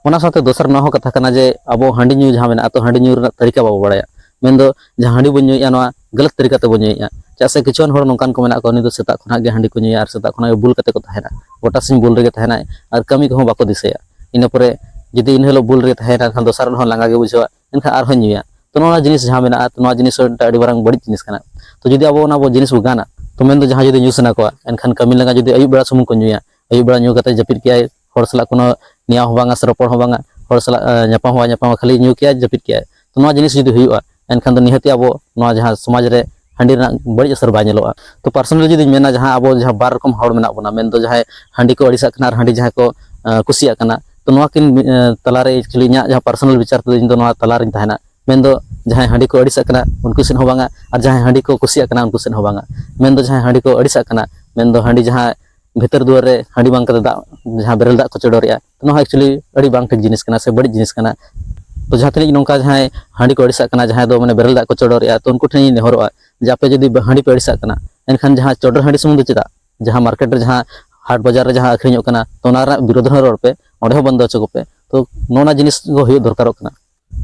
ᱚᱱᱟ ᱥᱟᱶᱛᱮ ᱫᱚᱥᱟᱨ ᱱᱚᱣᱟ ᱦᱚᱸ ᱠᱟᱛᱷᱟ ᱠᱟᱱᱟ ᱡᱮ ᱟᱵᱚ ᱦᱟᱺᱰᱤ ᱧᱩ ᱡᱟᱦᱟᱸ ᱢᱮᱱᱟᱜᱼᱟ, ᱛᱚ ᱦᱟᱺᱰᱤ ᱧᱩ ᱨᱮᱱᱟᱜ ᱛᱟᱹᱨᱤᱠᱟ ᱵᱟᱵᱚ ᱵᱟᱲᱟᱭᱟ᱾ ᱢᱮᱱᱫᱚ ᱡᱟᱦᱟᱸ ᱦᱟᱺᱰᱤ ᱵᱚᱱ ᱧᱩᱭᱮᱫᱼᱟ ᱱᱚᱣᱟ ᱜᱟᱹᱞᱟᱹᱛ ᱛᱟᱹᱨᱤᱠᱟ ᱛᱮᱵᱚᱱ ᱧᱩᱭᱮᱫᱼᱟ᱾ ᱪᱮᱫᱟᱜ ᱥᱮ ᱠᱤᱪᱷᱩᱜᱟᱱ ᱦᱚᱲ ᱱᱚᱝᱠᱟᱱ ᱠᱚ ᱢᱮᱱᱟᱜ ᱠᱚᱣᱟ, ᱩᱱᱤ ᱫᱚ ᱥᱮᱛᱟᱜ ᱠᱷᱚᱱᱟᱜ ᱜᱮ ᱦᱟᱺᱰᱤ ᱠᱚ ᱧᱩᱭᱟ ᱟᱨ ᱥᱮᱛᱟᱜ ᱠᱷᱚᱱᱟᱜ ᱜᱮ ᱵᱩᱞ ᱠᱟᱛᱮ ᱠᱚ ᱛᱟᱦᱮᱱᱟ, ᱜᱚᱴᱟ ᱥᱤᱧ ᱵᱩᱞ ᱨᱮᱜᱮ ᱛᱟᱦᱮᱱᱟᱭ ᱟᱨ ᱠᱟᱹᱢᱤ ᱠᱚᱦᱚᱸ ᱵᱟᱠᱚ ᱫᱤᱥᱟᱹᱭᱟ᱾ ᱤᱱᱟᱹ ᱯᱚᱨᱮ ᱡᱩᱫᱤ ᱤᱱᱟᱹ ᱦᱤᱞᱳᱜ ᱵᱩᱞ ᱨᱮ ᱛᱟᱦᱮᱱᱟ, ᱮᱱᱠᱷᱟᱱ ᱫᱚᱥᱟᱨ ᱦᱤᱞᱳᱜ ᱦᱚᱸ ᱞᱟᱸᱜᱟ ᱜᱮ ᱵᱩᱡᱷᱟᱹᱣᱟ, ᱮᱱᱠᱷᱟᱱ ᱟᱨᱦᱚᱸ ᱧᱩᱭᱟ᱾ ᱛᱚ ᱱᱚᱣᱟ ᱡᱤᱱᱤᱥ ᱡᱟᱦᱟᱸ ᱢᱮᱱᱟᱜᱼᱟ, ᱛᱚ ᱱᱚᱣᱟ ᱡᱤᱱᱤᱥ ᱦᱚᱸ ᱢᱤᱫᱴᱟᱝ ᱟᱹᱰᱤ ᱢᱟᱨᱟᱝ ᱵᱟᱹᱲᱤᱡ ᱡᱤᱱᱤᱥ ᱠᱟᱱᱟ᱾ ᱛᱚ ᱡᱩᱫᱤ ᱟᱵᱚ ᱚᱱᱟ ᱵᱚ ᱡᱤᱱᱤᱥ ᱵᱚ ᱜᱟᱱᱟ, ᱛᱚ ᱢᱮᱱᱫᱚ ᱡᱟᱦᱟᱸᱭ ᱡᱩᱫᱤ ᱧᱩ ᱥᱟᱱᱟ ᱠᱚᱣᱟ, ᱮᱱᱠᱷᱟᱱ ᱠᱟᱹᱢᱤ ᱞᱟᱸᱜᱟ ᱡᱩᱫᱤ ᱟᱹᱭᱩᱵ ᱵᱮᱲᱟ ᱥᱩᱢᱩᱝ ᱠᱚ ᱧᱩᱭᱟ, ᱟᱹᱭᱩᱵ ᱵᱮᱲᱟ ᱧᱩ ᱠᱟᱛᱮ ᱡᱟᱹᱯᱤᱫ ᱠᱮᱜᱼᱟᱭ, ᱦᱚᱲ ᱥᱟᱞᱟᱜ ᱠᱳᱱᱳ ᱱᱮᱭᱟᱣ ᱦᱚᱸ ᱵᱟᱝᱟ ᱥᱮ ᱨᱚᱯᱚᱲ ᱦᱚᱸ ᱵᱟᱝᱟ, ᱦᱚᱲ ᱥᱟᱞᱟᱜ ᱧᱟᱯᱟᱢ ᱦᱚᱸ ᱵᱟᱭ ᱧᱟᱯᱟᱢᱟ, ᱠᱷᱟᱹᱞᱤ ᱧᱩ ᱠᱮᱜᱼᱟᱭ, ᱡᱟᱹᱯᱤᱫ ᱠᱮᱜᱼᱟᱭ᱾ ᱛᱚ ᱱᱚᱣᱟ ᱡᱤᱱᱤᱥ ᱡᱩᱫᱤ ᱦᱩᱭᱩᱜᱼᱟ, ᱮᱱᱠᱷᱟᱱ ᱫᱚ ᱱᱤᱦᱟᱹᱛᱤ ᱟᱵᱚ ᱱᱚᱣᱟ ᱡᱟᱦᱟᱸ ᱥᱚᱢᱟᱡᱽ ᱨᱮ ᱦᱟᱺᱰᱤ ᱨᱮᱱᱟᱜ ᱵᱟᱹᱲᱤᱡ ᱟᱥᱚᱨ ᱵᱟᱭ ᱧᱮᱞᱚᱜᱼᱟ᱾ ᱛᱚ personal ᱡᱩᱫᱤᱧ ᱢᱮᱱᱟ, ᱡᱟᱦᱟᱸ ᱟᱵᱚ ᱡᱟᱦᱟᱸ ᱵᱟᱨ ᱨᱚᱠᱚᱢ ᱦᱚᱲ ᱢᱮᱱᱟᱜ ᱵᱚᱱᱟ, ᱢᱮᱱᱫᱚ ᱡᱟᱦᱟᱸᱭ ᱦᱟᱺᱰᱤ ᱠᱚ ᱟᱹᱲᱤᱥᱟᱜ ᱠᱟᱱᱟ ᱟᱨ ᱦᱟᱺᱰᱤ ᱡᱟᱦᱟᱸᱭ ᱠᱚ ᱠᱩᱥᱤᱭᱟᱜ ᱠᱟᱱᱟ, ᱛᱚ ᱱᱚᱣᱟ ᱠᱤᱱ ᱛᱟᱞᱟᱨᱮ actually ᱤᱧᱟᱹᱜ ᱡᱟᱦᱟᱸ personal ᱵᱤᱪᱟᱨ ᱛᱮᱫᱚ ᱤᱧ ᱫᱚ ᱱᱚᱣᱟ ᱛᱟᱞᱟᱨᱤᱧ ᱛᱟᱦᱮᱱᱟ᱾ ᱢᱮᱱᱫᱚ ᱡᱟᱦᱟᱸᱭ ᱦᱟᱺᱰᱤ ᱠᱚ ᱟᱹᱲᱤᱥᱟᱜ ᱠᱟᱱᱟ ᱩᱱᱠᱩ ᱥᱮᱫ ᱦᱚᱸ ᱵᱟᱝᱟ, ᱟᱨ ᱡᱟᱦᱟᱸᱭ ᱦᱟᱺᱰᱤ ᱠᱚ ᱠᱩᱥᱤᱭᱟᱜ ᱠᱟᱱᱟ ᱩᱱᱠᱩ ᱥᱮᱫ ᱦᱚᱸ ᱵᱟᱝᱟ᱾ ᱢᱮᱱᱫᱚ ᱡᱟᱦᱟᱸᱭ ᱦᱟᱺᱰᱤ ᱠᱚ ᱟᱹᱲᱤᱥᱟᱜ ᱠᱟᱱᱟ, ᱢᱮᱱᱫᱚ ᱦᱟᱺᱰᱤ ᱡᱟᱦᱟᱸ ᱵᱷᱤᱛᱟᱹᱨ ᱫᱩᱣᱟᱹᱨ ᱨᱮ ᱦᱟᱺᱰᱤ ᱵᱟᱝ ᱠᱟᱛᱮ ᱫᱟᱜ, ᱡᱟᱦᱟᱸ ᱵᱮᱨᱮᱞ ᱫᱟᱜ ᱠᱚ ᱪᱚᱰᱚᱨᱮᱜᱼᱟ, ᱛᱚ ᱱᱚᱣᱟ actually ᱟᱹᱰᱤ ᱵᱟᱝ ᱴᱷᱤᱠ ᱡᱤᱱᱤᱥ ᱠᱟᱱᱟ ᱥᱮ ᱵᱟᱹᱲᱤᱡ ᱡᱤᱱᱤᱥ ᱠᱟᱱᱟ᱾ ᱛᱚ ᱡᱟᱦᱟᱸ ᱛᱤᱱᱟᱹᱜ ᱱᱚᱝᱠᱟ ᱡᱟᱦᱟᱸᱭ ᱦᱟᱺᱰᱤ ᱠᱚ ᱟᱹᱲᱤᱥᱟᱜ ᱠᱟᱱᱟ, ᱡᱟᱦᱟᱸᱭ ᱫᱚ ᱢᱟᱱᱮ ᱵᱮᱨᱮᱞ ᱫᱟᱜ ᱠᱚ ᱪᱚᱰᱚᱨᱮᱜᱼᱟ, ᱛᱚ ᱩᱱᱠᱩ ᱴᱷᱮᱱ ᱤᱧ ᱱᱮᱦᱚᱨᱚᱜᱼᱟ ᱡᱮ ᱟᱯᱮ ᱡᱩᱫᱤ ᱦᱟᱺᱰᱤ ᱯᱮ ᱟᱹᱲᱤᱥᱟᱜ ᱠᱟᱱᱟ, ᱮᱱᱠᱷᱟᱱ ᱡᱟᱦᱟᱸ ᱪᱚᱰᱚᱨ ᱦᱟᱺᱰᱤ ᱥᱩᱢᱩᱝ ᱫᱚ ᱪᱮᱫᱟᱜ, ᱡᱟᱦᱟᱸ ᱢᱟᱨᱠᱮᱴ ᱨᱮ ᱡᱟᱦᱟᱸ ᱦᱟᱴ ᱵᱟᱡᱟᱨ ᱨᱮ ᱡᱟᱦᱟᱸ ᱟᱹᱠᱷᱨᱤᱧᱚᱜ ᱠᱟᱱᱟ, ᱛᱚ ᱚᱱᱟ ᱨᱮᱱᱟᱜ ᱵᱤᱨᱳᱫᱷ ᱨᱮᱦᱚᱸ ᱨᱚᱲ ᱯᱮ, ᱚᱸᱰᱮ ᱦᱚᱸ ᱵᱚᱱᱫᱚ ᱦᱚᱪᱚ ᱠᱚᱯᱮ᱾ ᱛᱚ ᱱᱚᱜᱼᱚ ᱱᱚᱣᱟ ᱡᱤᱱᱤᱥ ᱠᱚ ᱦᱩᱭᱩᱜ ᱫᱚᱨᱠᱟᱨᱚᱜ ᱠᱟᱱᱟ᱾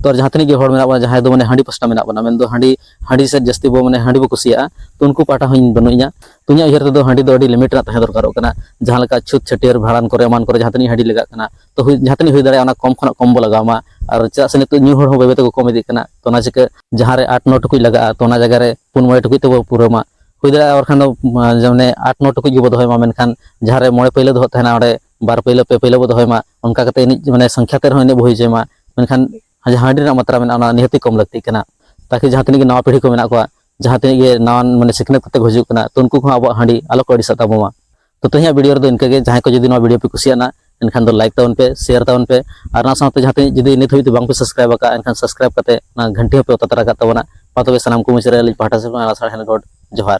ᱛᱚ ᱟᱨ ᱡᱟᱦᱟᱸ ᱛᱤᱱᱟᱹᱜ ᱜᱮ ᱦᱚᱲ ᱢᱮᱱᱟᱜ ᱵᱚᱱᱟ, ᱡᱟᱦᱟᱸᱭ ᱫᱚ ᱢᱟᱱᱮ ᱦᱟᱺᱰᱤ ᱯᱟᱥᱴᱟ ᱢᱮᱱᱟᱜ ᱵᱚᱱᱟ, ᱢᱮᱱᱫᱚ ᱦᱟᱺᱰᱤ, ᱦᱟᱺᱰᱤ ᱥᱮᱫ ᱡᱟᱹᱥᱛᱤ ᱵᱚ ᱢᱟᱱᱮ ᱦᱟᱺᱰᱤ ᱵᱚ ᱠᱩᱥᱤᱭᱟᱜᱼᱟ, ᱛᱚ ᱩᱱᱠᱩ ᱯᱟᱦᱴᱟ ᱦᱚᱸᱧ ᱵᱟᱹᱱᱩᱧᱟ᱾ ᱛᱚ ᱤᱧᱟᱹᱜ ᱩᱭᱦᱟᱹᱨ ᱛᱮᱫᱚ ᱦᱟᱺᱰᱤ ᱫᱚ ᱟᱹᱰᱤ limit ᱨᱮᱱᱟᱜ ᱛᱟᱦᱮᱸ ᱫᱚᱨᱠᱟᱨᱚᱜ ᱠᱟᱱᱟ᱾ ᱡᱟᱦᱟᱸ ᱞᱮᱠᱟ ᱪᱷᱩᱛ ᱪᱷᱟᱹᱴᱭᱟᱹᱨ ᱵᱷᱟᱸᱰᱟᱱ ᱠᱚᱨᱮ ᱮᱢᱟᱱ ᱠᱚᱨᱮ ᱡᱟᱦᱟᱸ ᱛᱤᱱᱟᱹᱜ ᱦᱟᱺᱰᱤ ᱞᱟᱜᱟᱜ ᱠᱟᱱᱟ, ᱛᱚ ᱦᱩᱭ, ᱡᱟᱦᱟᱸ ᱛᱤᱱᱟᱹᱜ ᱦᱩᱭ ᱫᱟᱲᱮᱭᱟᱜᱼᱟ ᱚᱱᱟ ᱠᱚᱢ ᱠᱷᱚᱱᱟᱜ ᱠᱚᱢ ᱵᱚ ᱞᱟᱜᱟᱣ ᱢᱟ᱾ ᱟᱨ ᱪᱮᱫᱟᱜ ᱥᱮ ᱱᱤᱛᱚᱜ ᱧᱩ ᱦᱚᱲ ᱦᱚᱸ ᱵᱟᱹᱭ ᱵᱟᱹᱭ ᱛᱮᱠᱚ ᱠᱚᱢ ᱤᱫᱤᱜ ᱠᱟᱱᱟ, ᱛᱚ ᱚᱱᱟ ᱪᱤᱠᱟᱹ ᱡᱟᱦᱟᱸ ᱨᱮ ᱟᱴ ᱱᱚ ᱴᱩᱠᱩᱡ ᱞᱟᱜᱟᱜᱼᱟ, ᱛᱚ ᱚᱱᱟ ᱡᱟᱭᱜᱟ ᱨᱮ ᱯᱩᱱ ᱢᱚᱬᱮ ᱴᱩᱠᱩᱡ ᱛᱮᱵᱚ ᱯᱩᱨᱟᱹᱣ ᱢᱟ᱾ ᱦᱩᱭ ᱫᱟᱲᱮᱭᱟᱜᱼᱟ ᱵᱟᱠᱷᱟᱱ ᱫᱚ, ᱢᱟ-, ᱢᱟᱱᱮ ᱟᱴ ᱱᱚ ᱴᱩᱠᱩᱡ ᱜᱮᱵᱚ ᱫᱚᱦᱚᱭ ᱢᱟ, ᱢᱮᱱᱠᱷᱟᱱ ᱡᱟᱦᱟᱸ ᱨᱮ ᱢᱚᱬᱮ ᱯᱟᱹᱭᱞᱟᱹ ᱫᱚᱦᱚᱜ ᱛᱟᱦᱮᱱᱟ, ᱚᱸᱰᱮ ᱵᱟᱨ ᱯᱟᱹᱭᱞᱟᱹ ᱯᱮ ᱯᱟᱹᱭᱞᱟᱹ ᱵᱚ ᱫᱚᱦᱚᱭ ᱢᱟ᱾ ᱚᱱᱠᱟ ᱠᱟᱛᱮ ᱮᱱᱮᱡ ᱢᱟᱱᱮ ᱥᱚᱝᱠᱷᱟ ᱛᱮ ᱨᱮᱦᱚᱸ ᱮᱱᱮᱡ ᱵᱚ ᱦᱩᱭ ᱦᱚᱪᱚᱭ ᱢᱟ᱾ ᱢᱮᱱᱠᱷᱟᱱ ᱡᱟᱦᱟᱸ ᱦᱟᱺᱰᱤ ᱨᱮᱱᱟᱜ ᱢᱟᱛᱨᱟ ᱢᱮᱱᱟᱜᱼᱟ, ᱚᱱᱟ ᱱᱤᱦᱟᱹᱛᱤ ᱠᱚᱢ ᱞᱟᱹᱠᱛᱤᱜ ᱠᱟᱱᱟ, ᱛᱟᱠᱤ ᱡᱟᱦᱟᱸ ᱛᱤᱱᱟᱹᱜ ᱜᱮ ᱱᱟᱣᱟ ᱯᱤᱲᱦᱤ ᱠᱚ ᱢᱮᱱᱟᱜ ᱠᱚᱣᱟ, ᱡᱟᱦᱟᱸ ᱛᱤᱱᱟᱹᱜ ᱜᱮ ᱱᱟᱣᱟ ᱢᱟᱱᱮ ᱥᱤᱠᱷᱱᱟᱹᱛ ᱠᱟᱛᱮ ᱠᱚ ᱦᱤᱡᱩᱜ ᱠᱟᱱᱟ, ᱛᱚ ᱩᱱᱠᱩ ᱠᱚᱦᱚᱸ ᱟᱵᱚᱣᱟᱜ ᱦᱟᱺᱰᱤ ᱟᱞᱚ ᱠᱚ ᱟᱹᱲᱤᱥᱟᱜ ᱛᱟᱵᱚ ᱢᱟ᱾ ᱛᱚ ᱛᱮᱦᱮᱧᱟᱜ video ᱨᱮᱫᱚ ᱤᱱᱠᱟᱹ ᱜᱮ᱾ ᱡᱟᱦᱟᱸᱭ ᱠᱚ ᱡᱩᱫᱤ ᱱᱚᱣᱟ video ᱯᱮ ᱠᱩᱥᱤᱭᱟᱜᱼᱟ, ᱮᱱᱠᱷᱟᱱ ᱫᱚ like ᱛᱟᱵᱚᱱ ᱯᱮ, share ᱛᱟᱵᱚᱱ ᱯᱮ, ᱟᱨ ᱚᱱᱟ ᱥᱟᱶᱛᱮ ᱡᱟᱦᱟᱸ ᱛᱤᱱᱟᱹᱜ ᱡᱩᱫᱤ ᱱᱤᱛ ᱦᱟᱹᱵᱤᱡ ᱛᱮ ᱵᱟᱝ ᱯᱮ subscribe ᱟᱠᱟᱫᱼᱟ, ᱮᱱᱠᱷᱟᱱ subscribe ᱠᱟᱛᱮ ᱚᱱᱟ ᱜᱷᱟᱱᱴᱤ ᱦᱚᱸᱯᱮ ᱚᱛᱟ ᱛᱟᱨᱟ ᱠᱟᱜ ᱛᱟᱵᱚᱱᱟ᱾ ᱢᱟ ᱛᱚᱵᱮ ᱥᱟᱱᱟᱢ ᱠᱚ ᱢᱩᱪᱟᱹᱫ ᱨᱮ ᱟᱹᱞᱤᱧ ᱯᱟᱦᱴᱟ ᱥᱮᱫ ᱠᱷᱚᱱ ᱟᱭᱢᱟ ᱥᱟᱨᱦᱟᱣ ᱜᱚᱰ ᱡᱚᱦᱟᱨ᱾